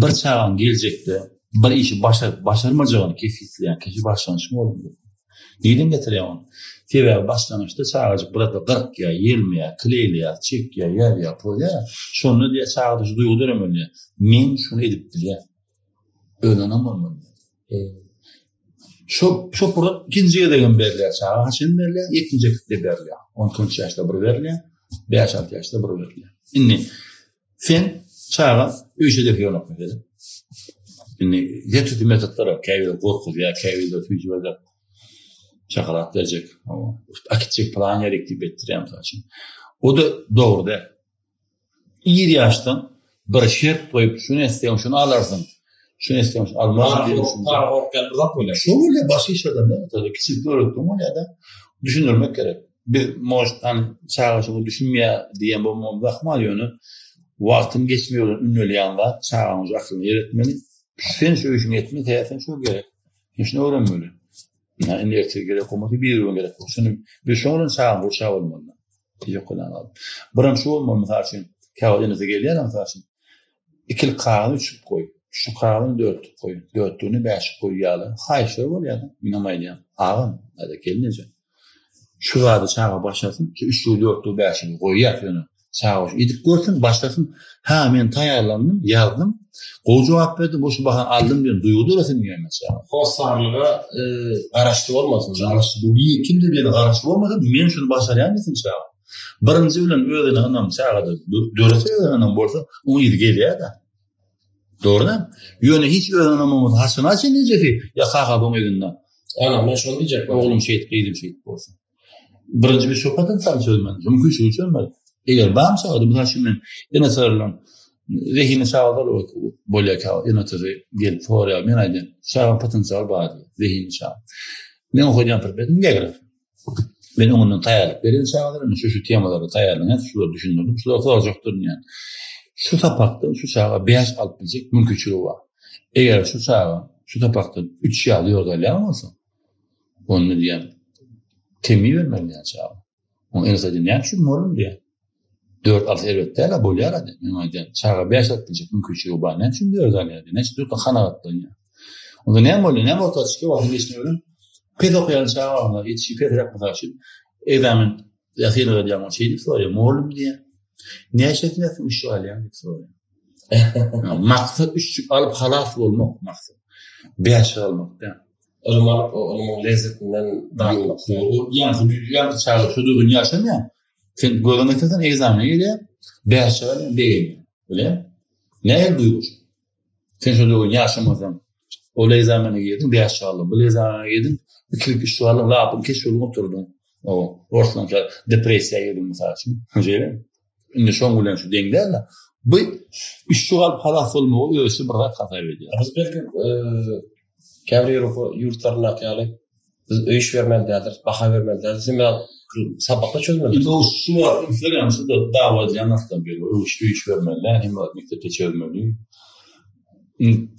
Bir çagaň geljekde bir işi başaryp başarmajagyny kesgitleýän kişi başlangyç mugallymdyr. Nirden getirýär ony? Sebäbi başlangyçda çagajyk bir zada gyrkýar, ýelmeýär, kleýleýär, çekýär, ýazýar, pozýar. Şonda diýýär çagada şu duýgy döremeli diýýär. Men şuny edip bilýän. Özüne ynam bolmaly diýýär. Şo şo pursat ikinji gezegem berilýär çaga. Haçan berilýär? Ýetginjeklikde berilýär. On iki ýaşda bir berilýär, bäş-alty ýaşda bir berilýär. Indi Sen çaga öýşe dep ýönek meselem. Indi her türlü metodlar bar. Käbiri gorkuzýar, käbiri süýji berjek. Şokolad berjek. Akitjek plan gerek diýip etdirýär mysal üçin. O da dogry däl. Ir ýaşdan bir şert goýup, şuny etseň, şuny alarsyň. Şuny etseň, şuny almarsyň diýip. Para gorkýan bir zat bolýar. Şo bolýar, başga işlerden däl. Kiçilik öwretdiň bolýar-da. Düşündirmek gerek. Biz может hani çaga şoňa düşünmeýär diýen bolmagymyz ahmal ýöne wagtyň geçmegi bilen ündelýän zat çagaň şu aklyna ýer etmeli. Sen şu işiňi etme sebäbi sen şo gerek. Sen şuny öwrenmeli. Ýa indi ertir gerek bolmasa bir gün gerek bolsa. Şuny biz şoň bilen çagaň gurşap bolmaly. Diýjek bolýan zat. Biram şu bolmaly mysal üçin käwagt enesi gelýär mysal üçin ikilik kagyzy üçlük goý. Üçlük kagyzyny dörtlük goý. Dörtlügini bäşlik goý ýaly haýyşlar bolýar. Menem aýdýan agam ýa-da gelneje. Şu zady çaga başlasyn, şu üçlügi, dörtlügi, bäşligi goýýas ýöne. Çaga şu edip görsün, başlasyn. Hä, men taýýarlandym, ýazdym, gowy jogap berdim, bu şu bahany aldym diýen duýgy döresin diýýän men çaga. Hossarlyga garaşly bolmasyn. Garaşly, bu kimdir birine garaşly bolmasyn, men şuny başarýan diýsin çaga. Birinji bilen özüne ynam çagada dörese özüne ynam bolsa, oň yzy gelýär-de. Dogry däl. Ýöne hiç özüne ynam bolmasa, haçan açyn ejesi ýa kakasy oň elinde. Ana, men şony diýjek boldum. Oglum şeýt, gyzym şeýt bolsun. Birinji bir şu potensialy çözmeli, mümkinçiligi çözmeli. Eger barmy çagada, mysal üçin men ene-atalar bilen zehinli çagalar bolýar käwagt, ene-atasy gelip soraýar, men aýdýan, çagaň potensialy bar diýýär, zehinli çaga. Men okadýan predmetim geografiýa. Men öňünden taýýarlyk berýän çagalara, men şu-şu temalara taýýarlanýan, şulary düşündirdim, şulary sorajakdyryn diýýän. Şu sapakdan şu çaga 5 alyp biljek mümkinçiligi bar. Eger şu çaga şu sapakdan 3 ýa 4 alýan bolsa, onda diýýän, temmi bermeli diýýän çaga. Oň enesi aýdýar, näme üçin mugallym diýýär. 4 alsa erbet däl-ä, bolýar-a diýýär. Men aýdýan, çaga 5 alyp biljek mümkinçiligi bar, näme üçin 4 alýar diýýär. Näme üçin 4 kanagatlanýar. Onda näme bolýar, näme orta çykýar wagtyň geçmegi bilen? Pes okaýan çaga wagtynda ýetişi pesräk mysal üçin, ekzamen ýa synag edýän bolsa şeýdip soraýar, mugallym diýýär, näçesini ýazsaň üçlük alýaň diýip soraýar. Maksat üçlük alyp halas bolmak maksat. Bäşlik almak däl. Ylym alyp, o ylmyň lezzetinden datmak. Ýaňky ýaňky çaga şu duýgyny ýaşamaýar. Sen göz öňüne getirseň ekzamene gelýär, bäşlik alýar, begenýär. Bilýäňmi? Nähili duýgy şu? Sen şo döwür ýaşamasaň, ol ekzamene girdiň, bäşlik aldyň, bu ekzamene girdiň, ikilik, üçlük aldyň, lapyň keç bolduň, oturdyň. O, orslaňça depressiýa girdiň, mysal üçin. Şeýlemi? Indi şoň bilen şu deň däl-de. Bu üçlük alyp halas bolmagy özi bir zat hasap edýär. Biz belki käbir Ýewropa ýurtlaryndaky ýaly biz öý iş bermeli däldiris, baha bermeli däldiris. Sen biraz sapakda çözmelidir. Indi o şu wagt ünsler ýaly şu da dawa edilýän zatlar bir öý iş öý iş bermeli däl, hemme zat mekdepde çözmeli.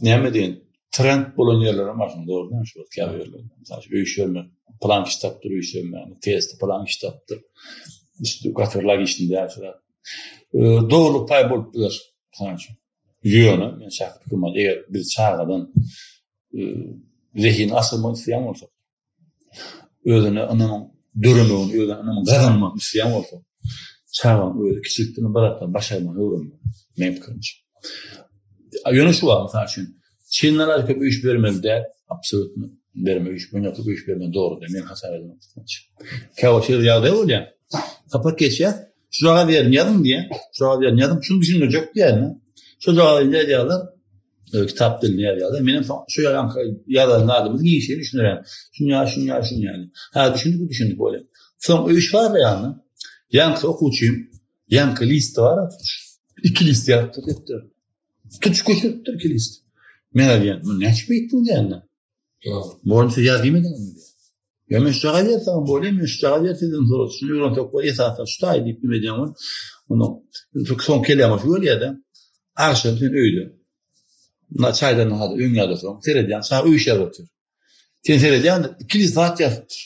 Näme diýen, trend bolan ýerler hem bar şuň dogry däl şu wagt käbir ýerlerde. Mysal üçin öý iş bermek, plan kitapdyr öý iş bermäni, testi plan kitapdyr. İşte gaty bir logiçny däl şu zat. Dogrulyk paý bolup biler. Mysal üçin. Ýöne men şahsy pikirim eger biz çagadan zehini açylmak isleýän bolsak, özüne ynamyň döremegini, özüne ynamyň gazanmagyny isleýän bolsak, çagaň özi kiçilikden bir zatlar başarmagy öwrenmeli, meň pikirimçe. Ýöne şu wagt, mysal üçin, çendan aşa köp iş bermeli däl, absolýutno berme iş, mundan köp iş berme dogry däl, men hasap edemok. Käwagt şeýle ýagdaý bolýar, sapak geçýär, şu jogap ýerini ýazyň diýýär, şu jogap ýerini ýazyň, şuny düşündirjek diýýär. Şu jogaby ýazýarlar, kitap dilinde ýazýarlar. Menem soň şu ýaňky ýazan zadymyzy giňişleýin düşündirýän. Şuny ýaz, şuny ýaz, şuny ýaz. Hä, düşündik, düşündik bolýar. Soň öý iş bar ýanynda. Ýaňky okuwçym, ýaňky list bar, iki list ýazypdyr depder. Tutuş göçüripdir iki list. Men aýdýan, muny näçe beýtdiň diýende. Mugallym siz ýaz diýmediňizmi diýýär. Ýa men şu jagaz ýazsam bolýar, men şu jagaz ýazsam soň şuny öwrensek bolýar, esasda şu taý diýip nime edýän ol. Onda soň kelläme şu gelýär-de. Agşam sen öýde. Na çaýdan nahar öň ýadasaň, seredýän, çaga öý işläp otyr. Sen seredýän, iki list zat ýazypdyr.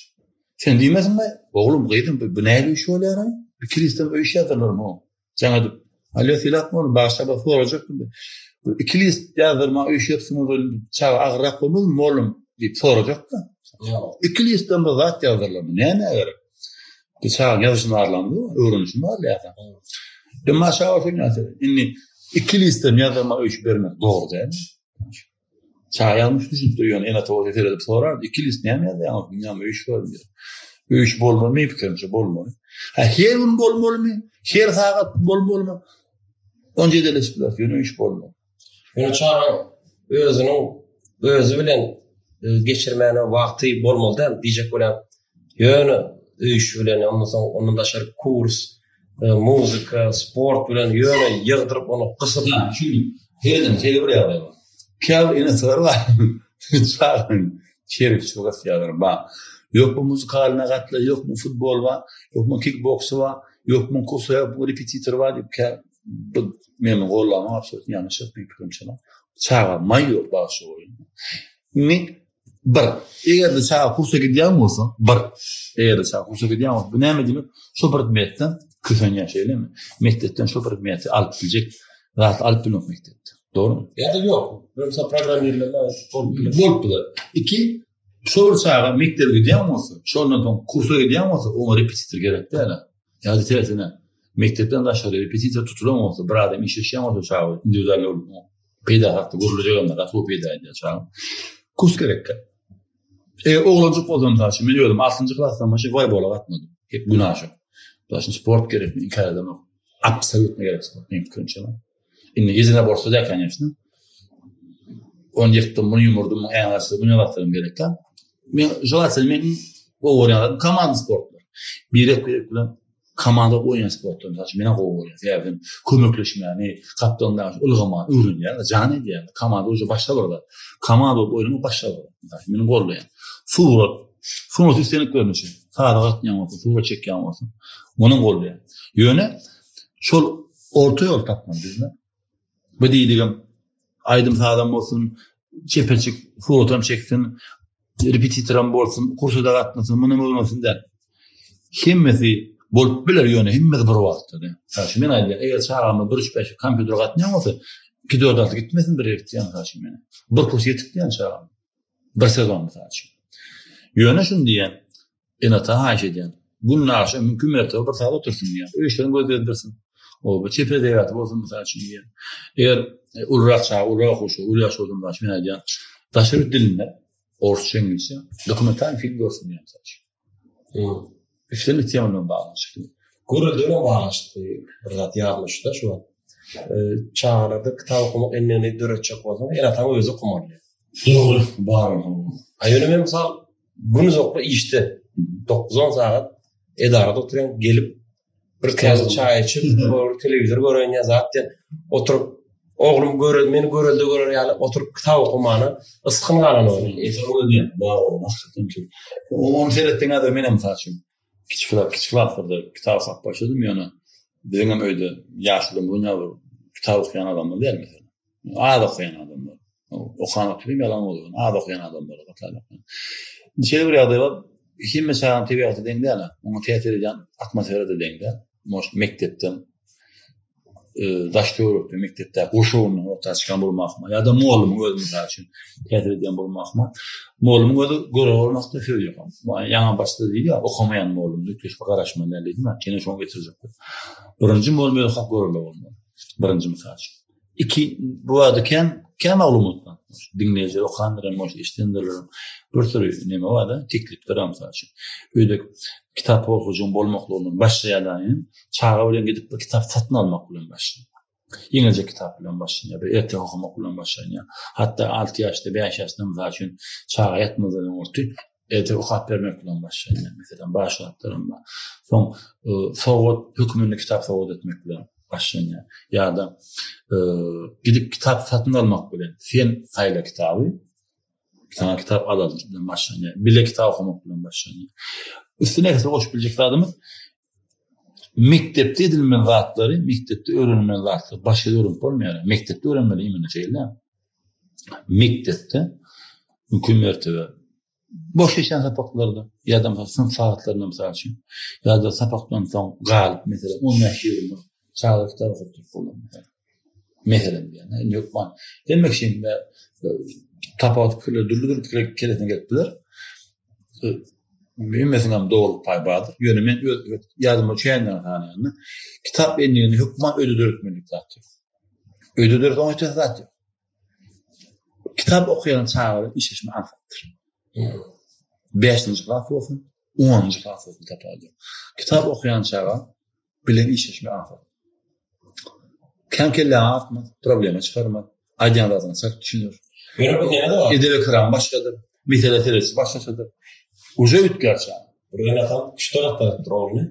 Sen diýmesiňmi, oglum, gyzym, bu nähili iş bolýar-a? Iki listden öý iş ýazdyrlarmy? Jaň edip, Alýo Sylap mollum, bagyşla bir sorajakdym. Bu iki list ýazdyrma üýşüpsiňiz ol çaga agyrrak bolmazmy mollum diýip sorajak-da. Iki listden bir zat ýazdyrlarmy? Nämä gerek? Bu çagaň ýazyşyny barlamly, öwrenişini barlaýarsyň. Emma çaga şeýle näse. Indi iki listden ýazdyrma üýşüp bermek dogry däl. Çaga ýalňyş düşünipdir, ýöne ene-ata bolsa seredip sorardy, iki list näme ýazýaňyz, näme öý işi bar diýip. Öý işi bolmaly, meň pikirimçe bolmaly. Ha her gün bolmalymy, her sagat bolmalymy? Ony jedeleşip bileris, ýöne öý işi bolmaly. Ýöne çagaň özüniň özi bilen e, geçirmäne wagty bolmaly däl diýjek bolýan. Ýöne öý işi bilen, ondan soň ondan daşary kurs, e, muzyka, sport bilen ýöne ýygdyryp ony gysyp. Ha, şuny herden şeýle bir ýagdaý bar. Käbir ene-atalar bar. Çagany çerikçi gysýarlar. Bar. Ýok bu muzykalyna gatla, ýok bu futbol bar, ýok bu kikboksy bar, ýok bu kursa, ýok bu repetitor bar diýip kä bu meni gollamam absolýutno ýalňyş meň pikirimçe. Çaga maý ýok bagşy goýun. Indi Bir, eger-de çaga kursa gidýän bolsa, bir, eger-de çaga kursa gidýän bolsa, bu näme diýmek? Şo predmetden kösenýär, şeýlemi? Mekdepden şo predmeti alyp biljek zat alyp bilmek mekdepde. Dogrumy? Ýa-da ýok. Bolsa programmirleme bolup biler. Bolup biler. Iki, şo bir çaga mekdebe gidýän bolsa, şondan soň kursa gidýän bolsa, oňa repetitor gerek däl. Ýa-da tersine, mekdepden daşary repetitor tutulan bolsa, bir adam işleşýän bolsa çaga indiwidual Peýda hakda gürlejegem gaty gowy peýda edýär çaga. Kurs gerekkä. E, oglanjyk bolsam mysal üçin, men özüm altynjy klasdan başlap woleýbola gatnadym. Hep günä şo. Mysal üçin sport gerekmi, inkär edemok. Absolýutno gerek sport, meniň pikirimçe. Indi ýedine bolsa da, конечно. Ony ýykdym, muny ýumurdym, muny äňaçdym, muny ýalatdym gerekkä. Men želatelno men gowy görýän zadym komanda sportlar. Birek-birek bilen Komanda oýnaýan sportlar mysal üçin menem gowy görýän. Sebäbi sen kömekleşmäni, gapdalyndaky ylgamany öwrenýäň, jan edýäň. Komanda uje başga bir zat. Komanda bolup oýnamak başga bir zat. Mysal üçin meni goldaýan. Surat. Surat islendik görnüşi. Saza gatnaýan bolsa, surat çekýän bolsa, muny goldaýan. Ýöne şol orta ýol tapmaly bizde. Bu diýdigim aýdym-sazam bolsun, çeperçik suratam çeksin, repetitoram bolsun, kursa-da gatnasyn, munam öwrensin däl. Hemmesi bolup biler, ýöne hemmesi bir wagtda däl. Mysal üçin men aýdýan, eger çagamyz bir üç bäş kompýutere gatnaýan bolsa, iki dört alty gitmesin bir ýere diýýän mysal üçin men. Bir kurs ýetik diýýän çagam. Bir sezon mysal üçin. Ýöne şuny diýýän, Ene-ata haýyş edýän. Günde agşam mümkin mertebe bir sagat otursyn diýýän. Öý işlerini göz gezdirsin. Oba çeper edebiýaty bolsun mysal üçin diýýän. Eger e, ulurak çaga, ulurak okuwçy, uly ýaş bolsa mysal üçin men aýdýan, daşary ýurt dilinde, orsça, iňlisçe dokumental film görsün diýýän mysal üçin. Hmm. Islendik tema bilen baglanyşykly. Görelde bilen baglanyşykly bir zat ýadyma düşdi şu wagt. E, çagalarda kitap okamak endigini döretjek bolsaň, ene-ataň özi okamaly. Dogry, bar ol. A ýöne men mysal Gün uzakly işde 9-10 sagat edarada oturýan, gelip bir käse çaý içip, bir telewizor göreýin ýa zat diýen, oturyp oglum göre, meni görelde görer ýaly oturyp kitap okamana ysgyn galan ol. Esasy bar ol, hakykatdan ki. Ony seretseň häzir menem mysal üçin kiçi klas, kiçi klaslarda kitap okap başladym, ýöne biziň hem öýde ýaşuly ýa bir kitap okaýan adamlar däl meselem. Az okaýan adamlar. Okan oturayım ýalan bolsun. Az okaýan adamlar. Indi şeýle bir ýagdaý bar. Hemme çaganyň tebigaty deň däl. Oňa täsir edýän atmosfera-da deň däl. Может, mekdepden e, daş töwerekde mekdepde gurşawyndan orta çykan bolmakmy ýa-da mugallymyň özi mysal üçin täsir edýän bolmakmy? Mugallymyň özi görev bolmakda söz ýok. Ýaňy başda diýdi, okamaýan mugallym üýtgeşik garaşmaly däl diýdim. Ýene şoňa getirjek. Birinji mugallym özi hak görelde bolmaly. Birinji mysal üçin. Iki, bu barada kän, kän maglumat bar. Diňleýjiler okandyr hem, bolsa eşidendirler. Bir sürü neme bar-da, teklipler hem mysal üçin. Öýde kitap okyjyň bolmaklygyndan başlaýarlar hem, çaga bilen gidip bir kitap satyn almak bilen başlaýar. Ýeňiljek kitap bilen başlanýar, bir erteki okamak bilen başlanýar. Hatda 6 ýaşda, 5 ýaşda mysal üçin çaga ýatmazdan öňürti erteki okap bermek bilen başlanýar. Meselem, baş zatlaram bar. Soň e, sowgat hökmünde kitap sowgat etmek bilen başlanýar. Ýa-da e, gidip kitap satyn almak bilen sen saýla kitaby. Sana kitap alalyň bilen başlanýar. Bile kitap okamak bilen başlanýar. Üstüne ekstra goşup biljek zadymyz mekdepde edilmeli zatlary, mekdepde öwrenilmeli zatlary başga ýerde öwrenip bolmaýar. Mekdepde öwrenmeli imенно şeýle. Mekdepde mümkin mertebe boş geçýän sapaklarda ýa-da mysal synp sagatlarynda mysal üçin ýa-da sapakdan soň galyp meselem 15-20 minut çaga kitap okap durup bolar meselem. Meselem diýen, indi hökman. Hemme kişiniň e, tapawut pikirler dürli-dürli pikirler kellesine gelip biler. E, hemmesiniň hem dogrulyk paýy bardyr. Ýöne men öz ýadyma düşýänleri sanaýan. Kitap endigini hökman öýde döretmeli zat ýok. Öýde döretseň hiç zat ýok. Kitap okaýan çaga bilen işleşmek aňsatdyr. Bäşinji klas bolsun, onunjy klas bolsun tapawudy ýok. Kitap okaýan çaga bilen işleşmek aňsat. Kän kelläňi agyrtmaz, problema çykarmaz, aýdýan zadyňa çalt düşüner. Ýöne bu näme bar? Edep-ekram başgadyr, mesele seredişi başgaçadyr. Uje üýtgär çaga. Bir gün atam küşte gatnadypdyr ogluny.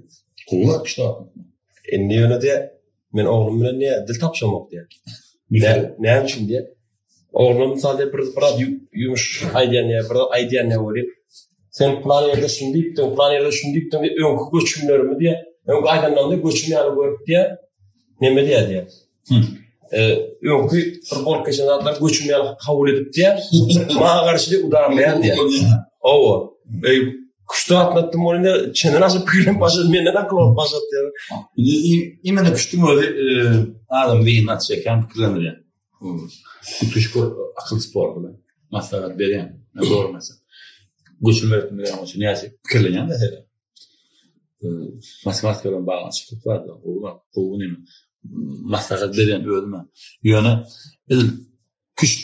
Gowy zat küşte gatnatmak. Indi ýöne diýýär, men oglum bilen diýýär, dil tapyşamok diýýär. Näme üçin diýýär. Oglum mysal diýip bir biraz ýumuş aýdýan ýa bir aýdýan ýa welin, sen plan ýerde şuny diýipdiň, plan ýerde şuny diýipdiň diýip öňki göçümlerimi diýýär, öňki aýdanlarymy göçüm ýaly görüp diýýär, neme diýýär diýýär. Öňki bir bolup geçen zatlary göçüm ýaly kabul edip diýýär, maňa garşy diýip udarlaýar diýýär. Hawa. Eý, küşti atlatdym ony indi çenden aşyp pikirlenip başlady, menden akylly bolup başlady diýýär. Indi küştüň özi adam zehinini açýar, kän pikirlendirýär. Üpjüşik akyl sporty bilen maslahat berýän. Men dogry mesela. Göçürme etmeýän üçin näçe pikirlenýän mesele. Matematika bilen baglanyşykly bar, gowy zat, gowy neme. Maslahat berýän özüme. Ýöne edil küşt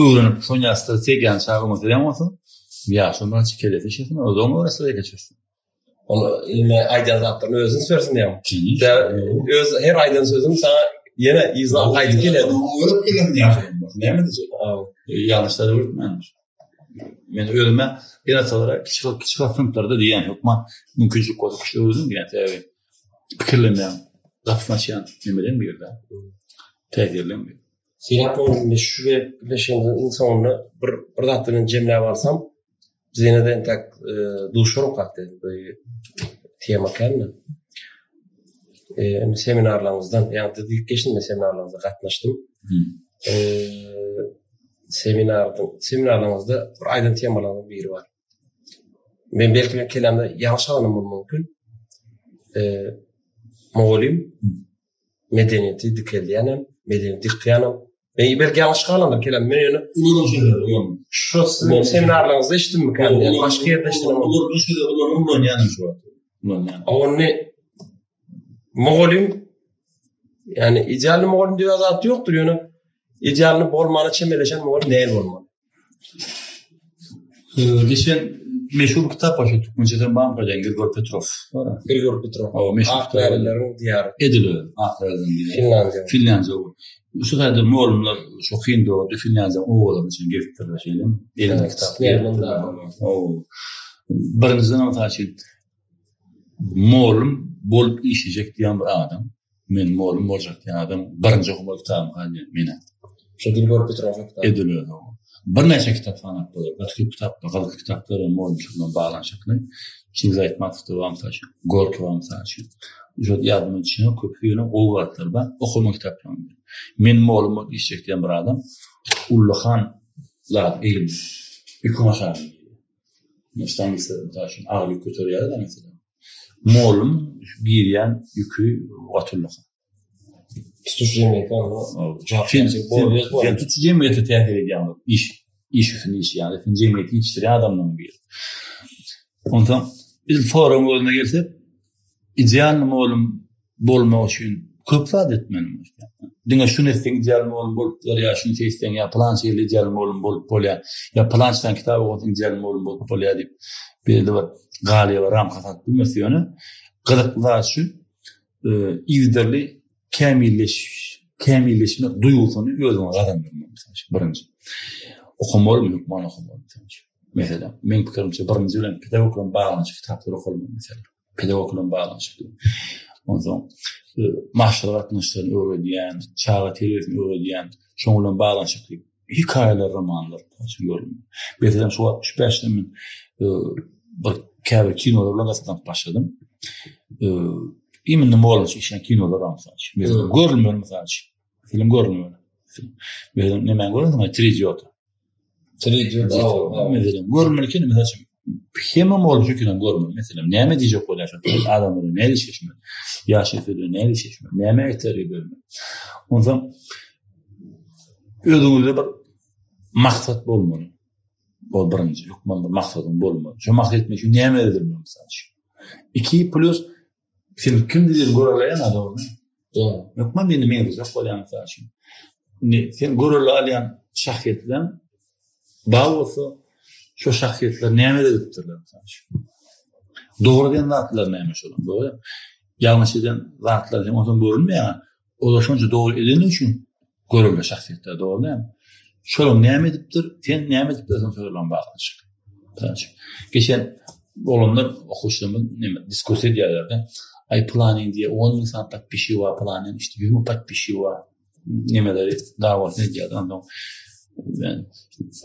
öwrenip şonýa strategiýany çaga öňe bolsa, ýa şondan çikelesi işlesin, o da oňa strategiýa çözsün. Ol indi aýdýan zatlaryny özüň sörsin diýýän. Öz her aýdan sözüň saňa ýene yzyna gaýdyp gelýär. Görüp gelen diýýän. Näme diýjek? Ýalňyşlar öwretmän. Men özüme ene-atalara kiçi kiçi synplarda diýýän hökman mümkinçilik bolsa kişi öwreniň diýýän sebäbi pikirlenýän, gapysyny açýan nemeden bir ýerde. Täsirli. Sylap indi şu gepleşigimiziň iň soňunda bir bir zat bilen jemläp alsam, Biz ýene-de entäk duşarykak dedik bu tema kände. Indi seminarlaryňyzdan, ýa-da diýip geçdim men seminarlaryňyza gatnaşdym. Seminarda, seminarlaryňyzda bir aýdan temalaryň biri bar. Men belki men kelamda ýalňyş alanam bolmagym mümkin. Mugallym medeniýeti dikeldýänem, medeniýeti ýykýanam. Men belki ýalňyş galandyr kelam. Men ýöne Ulanan sözler ulan. Şu siziň seminarlaryňyzda eşitdimmi ýa başga ýerde eşitdim. Olar bu sözler olar ulanýanam şu wagt. Ulanýan. Ony mugallym ýani idealny mugallym diýen zat ýokdur ýöne idealny bolmana çemeleşen mugallym näl bolmaly? Geçen meşhur kitap bar şu türkmençeden barmy bilýän Grigor Petrov. Grigor Petrov. O meşhur Ak läleleriň diýary. Edil öyle. Ak läleleriň diýary. Finlandiýa. Finlandiýa. Şu taýda mugallymlar şu kyn döwürde Finlandiýanyň obalaryny üçin gezipdirler şeýle. Elinde kitap. O. Birinjiden mysal üçin mugallym bolup işlejek diýen bir adam Men mugallym boljak diýen adam birinji okamaly kitabymy galýar mena. Şo Grigor Petrowyň kitaby. Edil özi. Birnäçe kitap sanap bolar. Gaty köp kitaplar, gyzykly kitaplar hem mugallymçylyk bilen baglanyşykly. Çingiz Aýtmatowda bar mysal üçin, Gorkiý bar mysal üçin. Şo ýadyma düşýän köp ýöne gowy zatlar bar. Okamaly kitaplaryň biri. Men mugallym bolup işlejek diýen bir adam ullakan zat egnine ýüküň aşagyna girýär. Ştangistler mysal üçin agyr ýük göterýärler meselem. Mugallym girýän ýüki gaty ullakan. Tutuş jemgyýete Sen tutuş jemgyýete täsir edýän iş iş üstünde işleýän, sen jemgyýeti ýetişdirýän adamlaryň biri. Onsoň biz soragyň özüne gelsek, idealny mugallym bolmak üçin köp zat etmeli. Diňe şuny etseň idealny mugallym bolup bolar ýa şuny seýtseň ýa pylança ýylda idealny mugallym bolup bolýar, ýa pylançadan kitap okasaň idealny mugallym bolup bolýar diýip belli bir galyba ramka salyp bilmez ýöne gyzykly zat şu yzygiderli kämilleş kämilleşmek duýgusyny özüňe gazandyrmak mysal üçin birinji. Okamalymy hökman okamaly mysal üçin. Meselem, meň pikirimçe birinji bilen pedagog bilen baglanyşykly kitaplar okalmaly meselem. Pedagog bilen baglanyşykly. Onsoň e, maşgala gatnaşyklaryny öwredýän, çaga terbiýesini öwredýän, şoň bilen baglanyşykly. Hekaýalar, romanlar üçin görülmeli. Meselem, şu 65-de men e, bir käbir kinolar bilen gyzyklanyp başladym. E, imенно mugallymçy işleýän kinolar bar mysal üçin. Meselem, görülmeli mysal üçin. Film görülmeli. Meselem, nämäni görersiň? Tri idiota. Tri idiota. Meselem, görülmeli kino mysal üçin. Hemme mugallymçy kino görmeli. Meselem, näme diýjek bolýar şu adamlara näme işleşmeli? Ýaş nesile näme işleşmeli? Näme terbiýe bermeli? Onsoň Özüňizde bir maksat bolmaly. Ol birinji, hökman bir maksadyň bolmaly. Şo maksat etmek üçin näme edilmeli mysal üçin? 2 plus sen kim diýen göreleýän adammy? Dogry. Hökman meni meňzejek bolýan mysal üçin. Indi sen görele alýan şahsyýet bilen bar bolsa, şo şahsyýetler näme edipdirler mysal üçin? Dogry diýen zatlar näme şolaryň? Dogry. Ýalňyş eden zatlar hem onsoň görünmeýär. Olar şonça dogry edeni üçin görelde şahsyýetler dogry dälmi? Şolar näme edipdir, sen näme edip bilersiň şolar bilen baglanyşyk. Mysal üçin, geçen oglanlar okuwçylarymyz näme diskussiýa edýärler-de, aý pylanyň diýýär 10 müň sany podpisçigi bar, pylanyň işte 100 müň podpisçigi bar. Nemeleri dawasyny edýärler. Onsoň men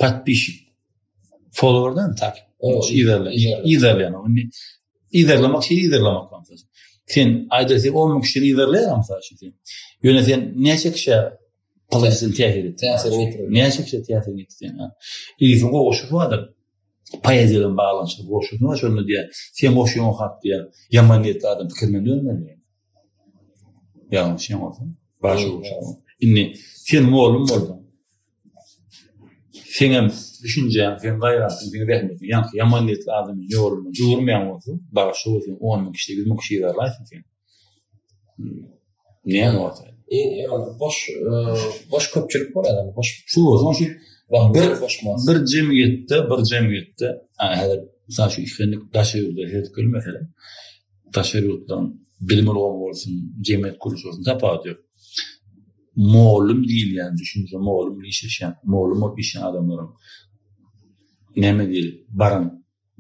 podpisçik followerdan takip yzarlaýan. Yzarlaýan. Indi Yzarlamak şeýle yzarlamak bolsa. Sen aýda sen 10 müň kişini yzarlaýar mysal üçin sen. Ýöne sen näçe kişä položitel täsir etdiň? Täsirini ýetirdi. Näçe kişä täsirini ýetirdiň? Ilisiň goşgusy bardyr. Poeziýa bilen baglanyşykly goşgusy bar, şonda diýýär, sen goşgyňy okap diýýär, ýaman niýetli adam pikirinden dönmeli diýýär. Ýalňyş ýaňolsa, baş Indi sen mugallym bolsaň, Seňem düşünjäň, seň gaýratyň, seň zähmetiň ýaňky ýaman niýetli adamyň ýolundan öwürmeýän bolsa, bagyşla bolsa on müň kişi, 100 müň kişi yzarlaýsyn sen. Näme bolsa. E, boş, e, boş köpçülik bolýar, boş. Şu bolsa, şu bir, bir jemgyýetde, bir jemgyýetde, häzir, mysal üçin, islendik daşary ýurda seredip görün, meselem, daşary ýurtlaryň bilim ulgamy bolsun, jemgyýet gurluşy bolsun, tapawudy ýok. Mugallym diýilýän düşünje, mugallym bilen işleşýän, mugallym bolup işleýän adamlaryň näme diýeli, baran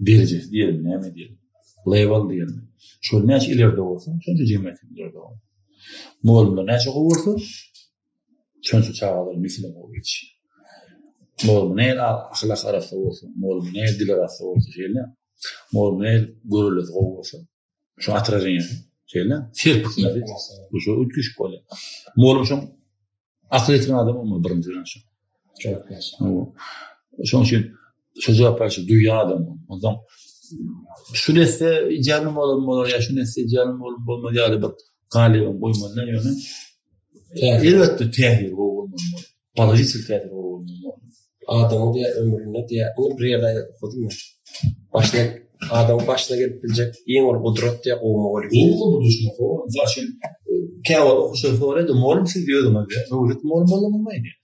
derejesi diýelim, näme diýeli, level diýelim. Şol näçe ileride bolsa, şonça jemgyýet hem ileride bolar. Mugallymlar näçe gowy bolsa, şonça çagalar nesil hem gowy ýetişýär. Mugallym nähili ahlak arassa bolsa, mugallym nähili dil arassa bolsa, şeýle, mugallym nähili görellesi gowy bolsa, Şu otraženiýasy şeýle serpikmesi bu şu üýtgeşik bolýar. Mugallym şoň akyl ýetiren adam bolmaly birinji bilen şu. Şoň üçin şu jogap berşi duýýan adam. Ondan şu nesle idealny bolan bolar ýa şu nesle idealny bolup bolmaz ýaly bir galybyň goýmaly ýöne elbetde täsiri gowy bolmaly. Položitel täsiri gowy bolmaly. Adamyň diýä ömründe diýä indi bir ýerde okadym men. Başyna adamyň başyna gelip biljek iň uly gudrat diýä gowy mugallym. Gowy bu düşünje gowy. Mysal üçin käwagt okuwçylar soraýdy, mugallym siz özüňiz diýä, höwes edip mugallym bolduňyzmy diýä.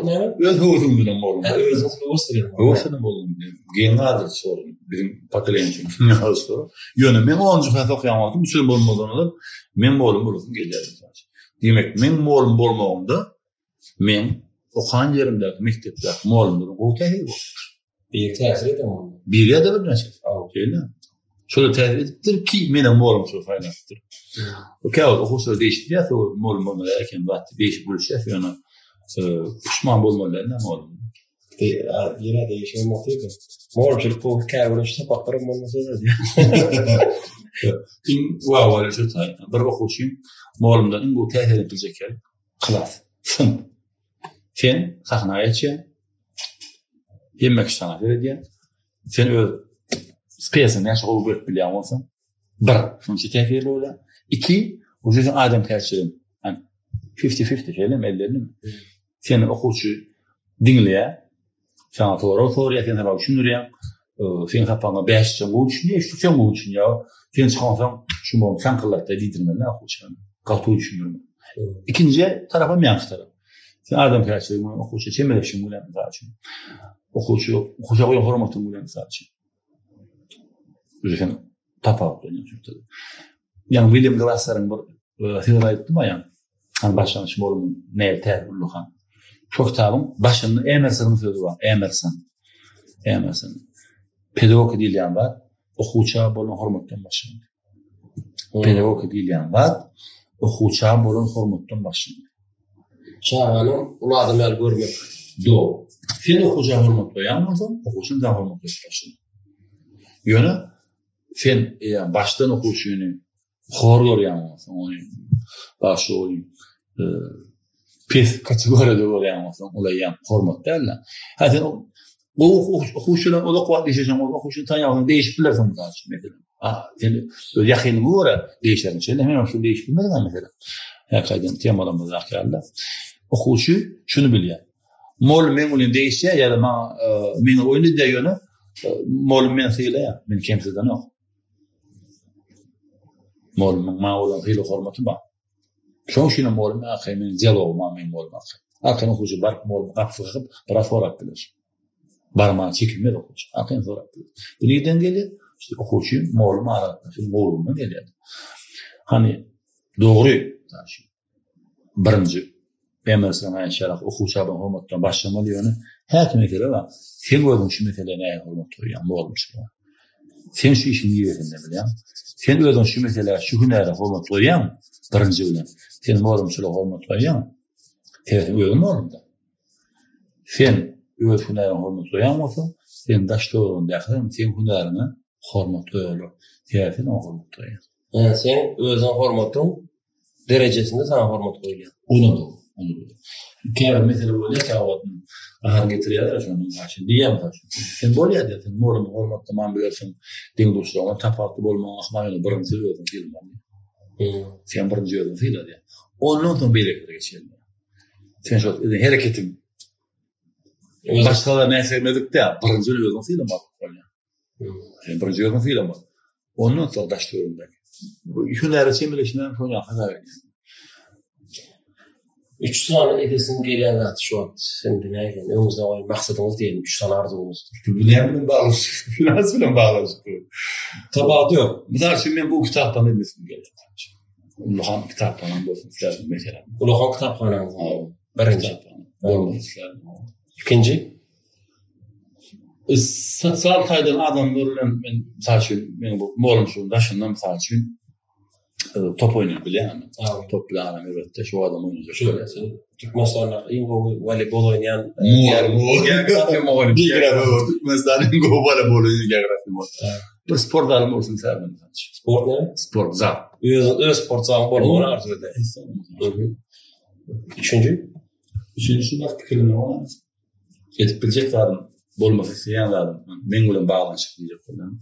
Näme? Öz höwesiňiz bilen mugallym. Özüňiz höwes bilen. Höwes bilen boldum diýä. Geň galdyryjy sorag. Biziň pokoleniýa üçin geň galdyryjy sorag. Ýöne men onunjy klas okaýan wagtym üç ýyl bolmazdan ozal men mugallym bolasym gelýärdi mysal üçin. Diýmek, meň mugallym bolmagymda meň okan ýerimdäki mekdepdäki mugallymlaryň gowy täsiri bolupdyr. Biri täsir eden bolmaly. Biri ýa-da birnäçesi. Şeýle. Şolar täsir edipdir ki, menem mugallymçylygy saýlapdyr. Käwagt okuwçylar degişip diýýär, soň mugallym bolmaly eken zat diýip degişip gülüşýär, ýöne puşman bolmaly däl mugallym. Ýene degişen bolsa, mugallymçylyk gowy käbir sapaklaram bolmasa da diýýär. Iň wawaly şu taý. Bir okuwçy mugallymdan iň gowy täsir edip biljek ýeri klas, synp. Sen sahna geçýäň. Hemme kişi saňa seredýär. Sen öz spesiň näçe gowy berip bilýän bolsaň, bir, şonça täsirli bolýar. Iki, bu seň adamkärçiligiň. Fifty-fifty, şeýlemi, elli-ellimi? Seni okuwçy diňleýär, saňa sorag sorýar, sen sapagy düşündirýäň. Seň sapagyňa bäşçe gowy düşünýär, üççe gowy düşünýär. Sen çykansoň, şu mugallym saňkyldatdy diýdirmeli okuwçyny. Gaty gowy düşündirmeli. Ikinji tarapam ýaňky tarap. Sen adamkärçiligiň bilen okuwça çemeleşiň bilen, mysal üçin. Okuwçy, okuwça goýan hormatyň bilen, mysal üçin. Özi hem tapawutlanýar şu Ýa William Glasseriň bir sözüni aýtdym aýan. Hani başlangyç bolumyň näme täze ullakan. Şu kitabyň başynda Emersonyň sözi bar. Emerson. Emerson. Pedagogika diýilýän zat okuwça bolan hormatdan başlanýar. Pedagogika diýilýän zat okuwça bolan hormatdan başlanýar. Çagany uly adam ýaly görmek. Dogry. Sen okuwça hormat goýýan bolsaň, okuwçy saňa hormat goýup başlar. Ýöne sen eýýäm başdan okuwçyny hor görýän bolsaň, ony başga ony pes kategoriýada görýän bolsaň, ol eýýäm hormat däl-de. Hä sen gowy okuwçy bilen uzak wagt işleseň, ol okuwçyny tanýan bolsaň, degişip bilersiň mysal üçin, meselem. Sen öz ýakynyňa görä degişersiň. Şeýle men şu degişip bilmedim meselem. Häki aýdan temalarymyzdaky ýaly. Okuwçy şuny bilýär. Mugallym meň bilen degişýär ýa-da maňa meňe oýun edýär ýöne mugallym meni sylaýar, meni kemsidenok. Mugallymyň maňa bolan sylag-hormaty bar. Şonuň üçin hem mugallym arkaýyn meniň dialogym bar meniň mugallym arkaýyn. Arkaýyn okuwçy baryp mugallymyň gapysyny kakyp biraz sorap biler. Barmaga çekinmez okuwçy. Arkaýyn sorap biler. Bu nirden gelýär? İşte okuwçy mugallym aragatnaşygyň gowulygyndan gelýär. Hany dogry birinji Emerson aýtşarak okuwça bolan hormatdan başlamaly ýöne häki mesele bar. Sen özüň şu meselä nähili hormat goýýaň mugallymçylyga? Sen şu işiň niresinde bilýäň? Sen özüň şu meselä, şu hünäre hormat goýýaň birinji bilen. Sen mugallymçylyga hormat goýýaň. Sebäbi sen özüň mugallymda. Sen öz hünäriňe hormat goýýan bolsaň, seň daş-töweregiňdäkiler hem seň hünäriňe hormat goýarlar. Sebäbi sen oňa hormat goýýaň. Ýagny seň özüňe hormatyň derejesinde saňa hormat goýulýar. Olam dogry, olam dogry. Käbir mesele bolýar, käwagt gaharyňy getirýärler şondan garşy diýýär mysal üçin. Sen bolýar diýýär, sen mugallymyňy hormatlaman bilersiň, deň-duşlaryňdan tapawutly bolmagyň ahmal ýöne birinji özüňi sylamaly. Sen birinji özüňi syla diýýär. Ondan soň beýlekilere geçýär. Sen şol hereketiň başgalar näsegmezlik däl, birinji özüňi sylamaly bolýar. Sen birinji özüňi sylamaly. Ondan soň daş töweregiňdäki. Bu hünäre çemeleşmem şoň ýaly hasap edýän. Üç sany edesiň gelýän zat şu wagt indi nähili öňüňizde goýan maksadyňyz diýelim üç sany arzuwyňyz. Bu näme bilen baglanyşykly? Finans bilen baglanyşykly. Tapawudy ýok. Mysal üçin men bu kitaphana edesim gelýär. Ullakan kitaphanam bolsun isterdim meselem. Ullakan kitaphanaňyz birinji. Bolmaly isterdim. Ikinji? Sosial taýdan adamlar bilen men mysal üçin men bu mugallymçylygyň daşynda mysal üçin top oýnaýan bilýäňmi? Top bilen adam elbetde şu adam oýnajak. Şu Türkmenistandaky iň gowy woleýbol oýnaýan geografiýa mugallymy. Geografiýa Türkmenistanyň iň gowy woleýbol oýnaýan geografiýa mugallymy. Bir sport zaly bolsun isterdim mysal üçin. Sport näme? Sport zal. Öz öz sport zalyň bolmagyny arzuw edýän. Üçünji? Üçünji şu wagt pikirlenmek bolmaz. Edip biljek zadym, bolmasy isleýän zadym, meň bilen baglanyşykly diýjek bolýan.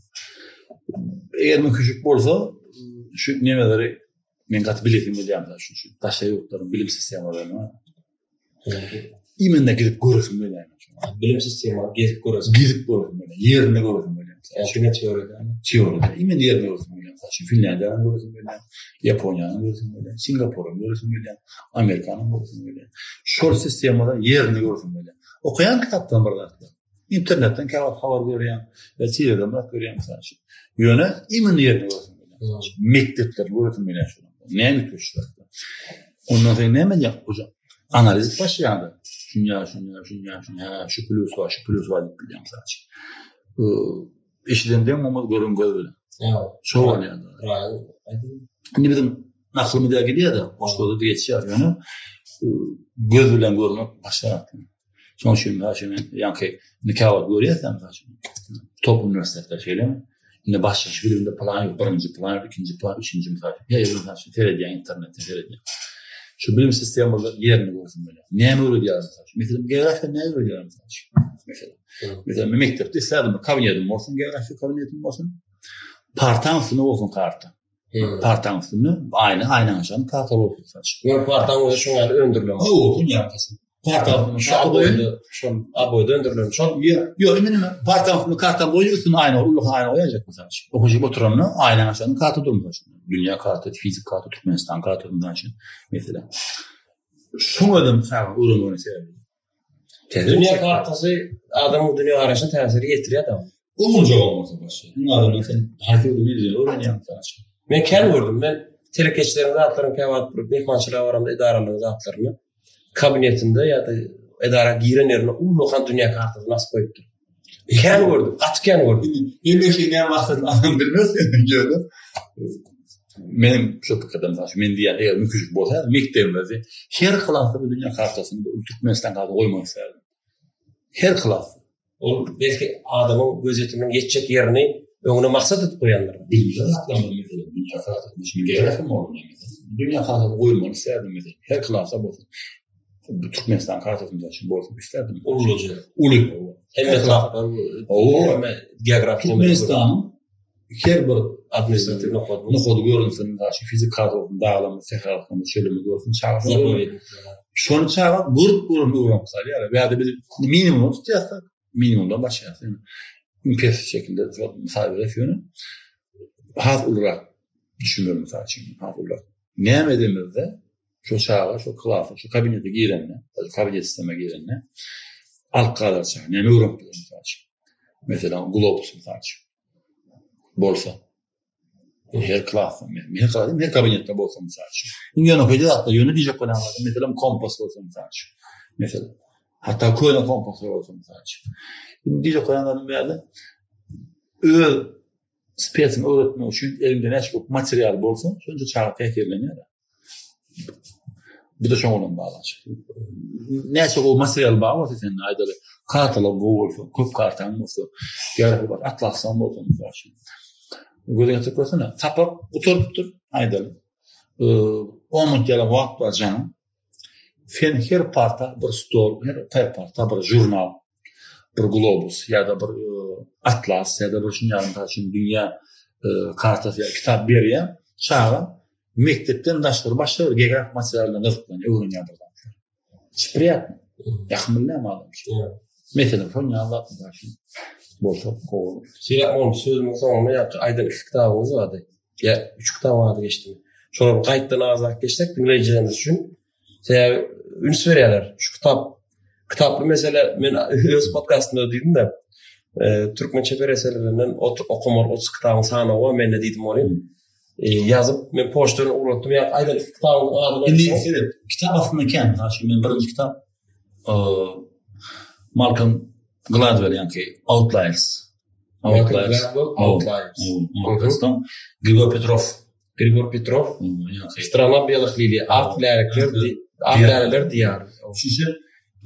Eger mümkinçilik bolsa, şu nemeleri men gaty bilesim gelýär, mysal üçin, şu daşary ýurtlaryň bilim sistemalaryny. Imенно gidip göresim gelýär. Bilim sistema gezip göresim. Gezip göresim gelýär, ýerinde göresim gelýär. Diňe teoriýada. Teoriýada, imенно ýerinde göresim gelýär. Mysal üçin, Finlýandiýany göresim gelýär, Ýaponiýany göresim gelýär, Singapuryny göresim gelýär, Amerikany göresim gelýär. Şol sistemada ýerinde göresim gelýär. Okaýan kitapdan bir zatlar. Internetden käwagt habar görýän, ýa TVden bir zat görýän mysal üçin. Ýöne imенно ýerinde göresim gelýär. Mekdepleri göresim gelýär şol. Näme üýtgeşikler? Ondan soň näme edýär? Hocam, analiz edip başlaýar-da. Şunýa, şunýa, şunýa, şunýa, şu plýus bar, şu plýus bar diýip bilýän mysal üçin. Eşiden deň bolmaz, gören göz bilen. Şo bolýar-da. Indi biziň nakylymyz ýa gidýär-de, goşguda geçýär, ýöne göz bilen görmek başga zat. Şonuň üçin mysal üçin men ýaňky indi käwagt görýäs-de mysal üçin top uniwersitetler şeýlemi? Indi başlangyç bilimde plan ýok, birinji plan, ikinji plan, üçünji mysal üçin. Her ýyl mysal üçin seredýän internetden seredýän. Şu bilim sistemalar ýerini görsün bolýar. Näme öwredýärler mysal üçin? Meselem, geografiýa näme öwredýärler misal üçin? Meselem. Meselem, men mekdepde islärdim, bir kabinetim bolsun, geografiýa kabinetim bolsun. Partaň üstünde bolsun karta. Partaň üstünde aýna, aýnaň aşagynda karta bolsun misal üçin. Ýöne partaň özi şoň ýaly öndürilen. Hawa, bolsun ýa-da. Karta şu aboýda, şol aboýda öndürilen şol. Ýok, ýok, indi nime? Partaň üstünde karta goýup, üstüne aýna, uly aýna goýaýjak mysal üçin. Okuwçy oturanda aýnaň aşagynda karta dur mysal üçin. Dünýä karta, fizik karta, Türkmenistan karta mysal üçin. Meselem. Şoň özem saňa öwrenmegine sebäp. Dünýä kartasy adamyň dünýä garaýşyna täsir ýetirýär da. Owunjak bolsa başga. Iň azyndan sen haýsy bir dilde öwrenýäň mysal üçin. Men kän gördüm. Men telekeçileriň zatlaryny käwagt bir myhmançylyga baramda edaralaryň zatlaryny kabinetinde ýa-da edara giren ýerinde ullakan dünýä kartasyny asyp goýupdyr. Kän gördüm, gaty kän gördüm. Hemme şey näme maksadyny adam bilmez ýöne. Menem şu pikirde mysal üçin men diýýän eger mümkinçilik bolsa mekdebimizde her klasda bir dünýä kartasyny bir Türkmenistan kartasyny goýmak isterdim. Her klasda. Ol belki adamyň gözýetiminiň ýetjek ýerini öňüne maksat edip goýandyr. Bilimli zatlarymyz meselem dünýä kartasyny şimdi geografiýa mugallymyna meselem dünýä kartasyny goýulmagyny isterdim meselem her klasda bolsun. Bu Türkmenistan kartasy mysal üçin bolsun isterdim. Uluja. Uly. Hemme tarapdan hemme geografiýa Türkmenistanyň her bir administratiw nokady nokady görünsin, mysal üçin fizik karta bolsun, daglamy, sähralykmy, çölümi görsün, çaga şony çaga görüp görüp öwrenip galýar. Ýa-da biz minimum tutýarsak, minimumdan başlaýarys. Ýöne iň pes şekilde mysal berýäs ýöne has ulurak düşünmeli mysal üçin, has ulurak. Näme edemizde Şo çaga şo klasa, şo kabinete girende, kabinet sistema girende alyp galar çaga. Näme öwrenip biler mysal üçin? Meselem, globus mysal üçin. Bolsa. Her klasda, her klasda, her kabinetde bolsa mysal üçin. Iň ýönekeý zatlar, ýöne diýjek bolýan zadym, meselem, kompas bolsa mysal üçin. Meselem, hatda köne kompaslar bolsa mysal üçin. Indi diýjek bolýan zadym bu ýerde öz spesini öwretmek üçin elinde näçe köp material bolsa, şonça çaga täsirlenýär. Bu-da şoň bilen baglanyşykly. Näçe gowy material bar bolsa sende aýdaly, kartalar gowy bolsa, köp kartaň bolsa, geografiýa bar, atlasaň bolsa mysal üçin. Göz getirip görsene, sapak gutarypdyr aýdaly. 10 minut ýaly wagt bar jaňyň. Sen her parta bir stol, her parta bir žurnal, bir globus ýa-da bir atlas ýa-da bir şuny ýaly mysal üçin dünýä kartasy ýa kitap berýäň, çaga Mekdepden daşgary başga bir geografik material bilen gyzyklanýar, öwrenýär bir zatlar. Hiç priýatno. Ýakymly näme adam üçin. Meselem, şonuň ýaly zat mysal üçin bolsa gowy bolar. Şeýle onuň sözüniň soňunda ýa-da aýdan iki kitabyňyz bardy. Ýa üç kitabyň ady geçdimi? Şolary gaýtdan azrak geçsek diňleýjilerimiz üçin. Sebäbi üns berýärler. Şu kitap kitaply mesele men öz podkastymda diýdim-de. Türkmen çeper eserlerinden okamaly 30 kitabyň sanawy bar mende diýdim ony. Ýazyp men poçtadan ugratdym. Ýa aýdan iki kitabyň adyny Indi seret, kitap aslynda kän. Mysal üçin men birinji kitap Malcolm Gladwell ýaňky Outliers. Outliers. Outliers. Grigor Petrov. Grigor Petrov. Strana belых liliý. Ak lälekler, ak läleler diýary. Üçünji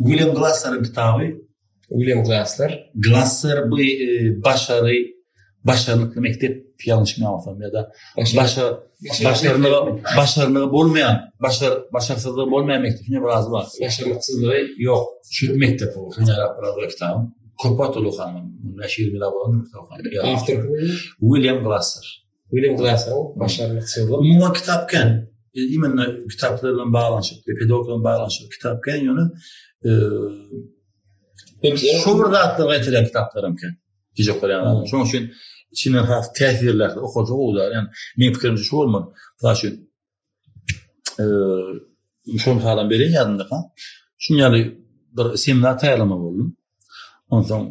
William Glasseriň kitaby. William Glasser. Glasser bu başary başarnykly mekdep ýalňyşmaýan ýa-da başa başarnygy başarnygy bolmaýan başar başarsyzlygy bolmaýan mekdep ne biraz bar. Başarnyksyzlygy ýok. Şu mekdep bu. Hünär biraz kitaby. Köp wagt ol okanym. Näçe ýyl bolan Awtor William Glasser. William Glasseriň başarnyksyzlyk. Umuman kitap kän. Imенно kitaplar bilen baglanyşykly, pedagogika bilen baglanyşykly kitap kän ýöne şu bir zatlar gaýtalýan kitaplaram kän. Diýjek bolýan zadym. Şonuň üçin içinden has täsirli okalsa gowy da. Ýani meň pikirimçe şu bolmaly. Mysal üçin şol mysalam bereýin ýadymdaka. Şuň ýaly bir seminar taýýarlamaly boldum. Onsoň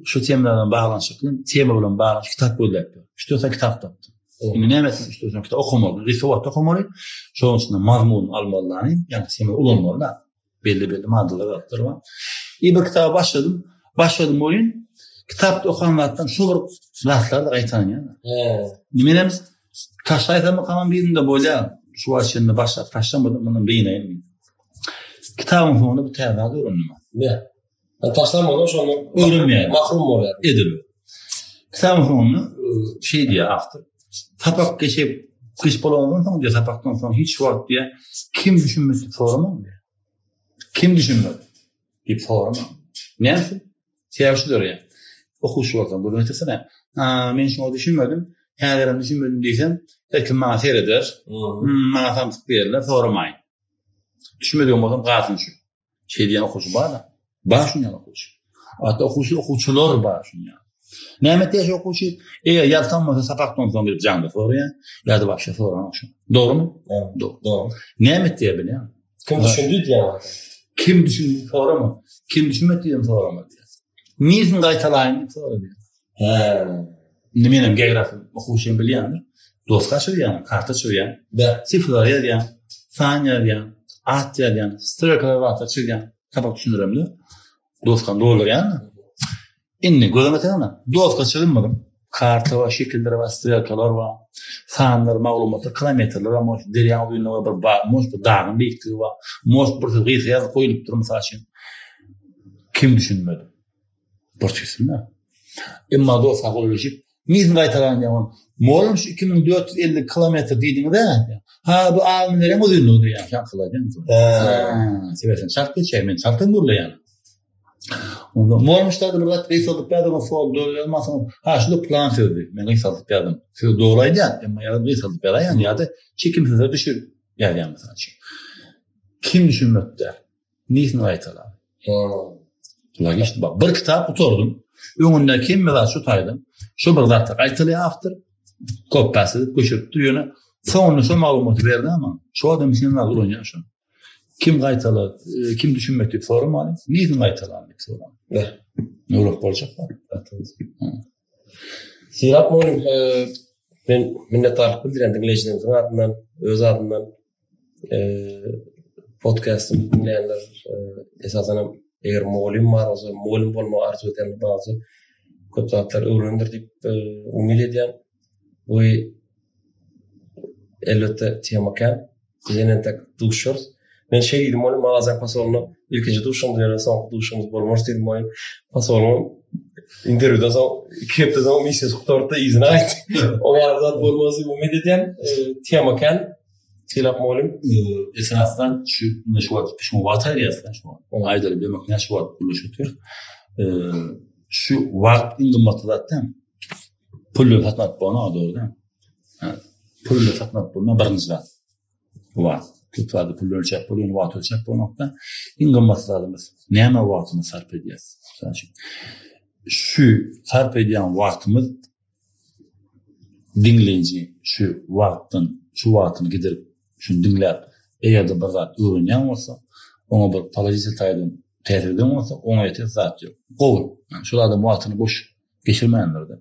şu seminar bilen baglanyşykly tema bilen baglanyşykly kitap gözläp ýörün. Üç-dört sany kitap tapdym. Indi näme etsin üç-dört sany kitap okamaly, risowat okamaly. Şonuň içinde mazmunyny almaly, ýagny seminar ulanmaly da. Belli-belli maddalar zatlar bar. I bir kitaba başladym. Başladym welin kitapda okan zatdan şu bir zatlar da gaýtalanýar. He. Indi menem taşlaýsam okamam birinde bolýar. Şu wagt çenli başlap taşlamadym, mundan gynaýyn diýip. Kitabyň soňunda bir täze zat öwrendim. Ne? Yani taşlamadan şondan öwrenmeýär. Mahrum bolýar. Edil. Kitabyň soňunda şeý diýýär awtor. Sapak geçip, gyş bolandan soň diýýär, sapakdan soň hiç wagt diýýär, kim düşünmedi diýip soramaň diýýär. Kim düşünmedi diýip soramaň. Näme üçin? Sebäbi şu dörýär. Okuwçy bolsaň, gürrüň etsene. Ha, men şuňa düşünmedim, häzirem düşünmedim diýsem, her kim maňa sereder. Hmm, maňa samsyk diýerler, soramaýyn. Düşünmedigim bolsam galsyn şu. Şeý diýen okuwçy bar-da. Bar şuny ýaly okuwçy. Hatda okuwçy okuwçylar bar şuny ýaly. Näme etýär şu okuwçy? Eger ýaltan bolsa sapakdan soň gelip jaňda soraýar, ýa-da başga soranok şu. Dogrumy? Dogry. Dogry. Näme etýär bilýän? Kim düşündi diýýär. Kim düşündi sorama. Kim düşünmedi diýen sorama diýýär. Niçin gaýtalaýyn diýip sora diýýär. Hä. Indi men hem geografiýa okuwçym bilýändir. Doska çyzýan, karta çyzýan, sifrler ýazýan, san ýazýan, at ýazýan, strelkalar zatlar çyzýan, sapak düşündiremde. Doskany doldurýan. Indi göz öňüne getirene, doska çyzylmadym. Karta bar, şekiller bar, strelkalar bar. Sanlar, maglumatlar, kilometrler bar. Может, derýaň uzynlygy bir bar, может, bir dagyň beýikligi bar. Может, bir söz gysga ýazyp goýlupdyr, mysal üçin. Kim düşünmedi? Bir çeşme. Emma dost gürleşip, Nisini gaýtalan diýýär ol. Mollum şu 2450 kilometr diýdiňiz-ä. Ha, bu alymlaryň uzynlygy diýýär. Şakyla diýýär. Ha, sebäpden çalt geçýär, men çaltdan gürleýän. Onda mollum şu taýda bir zat gysgaldyp ýazdyň, sol dogry ýazmasyň. Ha, şunda plan sözdi. Men gysgaldyp ýazdym. Söz dogry aýdýan, emma ýazyp gysgaldyp ýazaýan ýa-da çekimsize düşürip ýazýan mysal üçin. Kim düşünmekde? Nisini gaýtalar? Logiçdi bak. Bir kitap gutardym. Öňündäki hemme zat şu taýdan. Şu bir zatda gaýtalaýar awtor. Kopýasy edip göçüripdir ýöne soňunda şo maglumaty berdi ama şu adam sen zat ulanýar şo. Kim gaýtalar, e, kim düşünmek diýip soramaly, nisini gaýtalar diýip soraň. Ne urak boljak bar. Sylap mugallym, e, men minnetdarlyk bildirýän diňleýjilerimiziň adyndan, öz adymdan Podkastymyzy diňleýänler, esasanam eger mugallym bar bolsa, mugallym bolmagy arzuw edýänler bar bolsa, köp zatlar öwrenendir diýip umyt edýän. Bu elbetde tema kän. Biz ýene entek duşarys. Men şeý diýdim ony Malaziýa pasoluna ilkinji duşuşygymyz ýöne soňky duşuşygymyz bolmaz diýdim ony. Pasolyň interwýudan soň iki hepde soň missiýasy gutardy-da yzyna gaýtdy. Oňa ýaly zat bolmaz diýip umyt edýän. Tema kän. Sylap mugallym. Esasan şu indi şu wagt şu wagt aýdýas şu wagt. Oňa aýdaly demek näçe wagt gürleşip otyr. Şu wagt iň gymmatly zat däl. Pul bilen satyn alyp bolmaz dogry däl. Pul bilen satyn alyp bolmaz birinji zat. Wagt. Köp zady pul bilen ölçäp bolýar, wagt ölçäp bolmakda. Iň gymmatly zadymyz näme wagtymyzy sarp edýäs. Mysal üçin şu sarp edýän wagtymyz Diňleýji şu wagtdan, şu wagtyny gidirip, şuny diňläp, eger-de bir zat öwrenýän bolsa, oňa bir položitel taýdan täsir eden bolsa, oňa ýeter zat ýok. Gowy. Ýani şol adam wagtyny boş geçirmändir-de.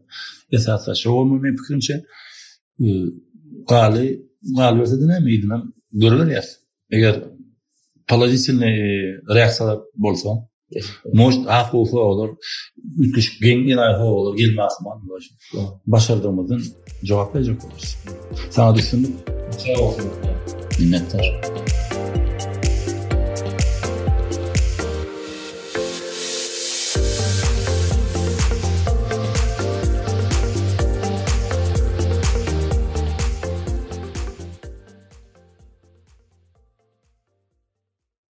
Esasy zat şo bolmaly meň pikirimçe. Galy, galyberse-de näme, yzyndan görüberýäs. Eger položitelnyý reaksiýalar bolsa, Может, has gowy soraglar, üýtgeşik geň enaýy soraglar gelme ahmal. Başardygymyzdan jogap berjek bolarys. Saňa üstünlik. Sag bolsun. Minnetdar.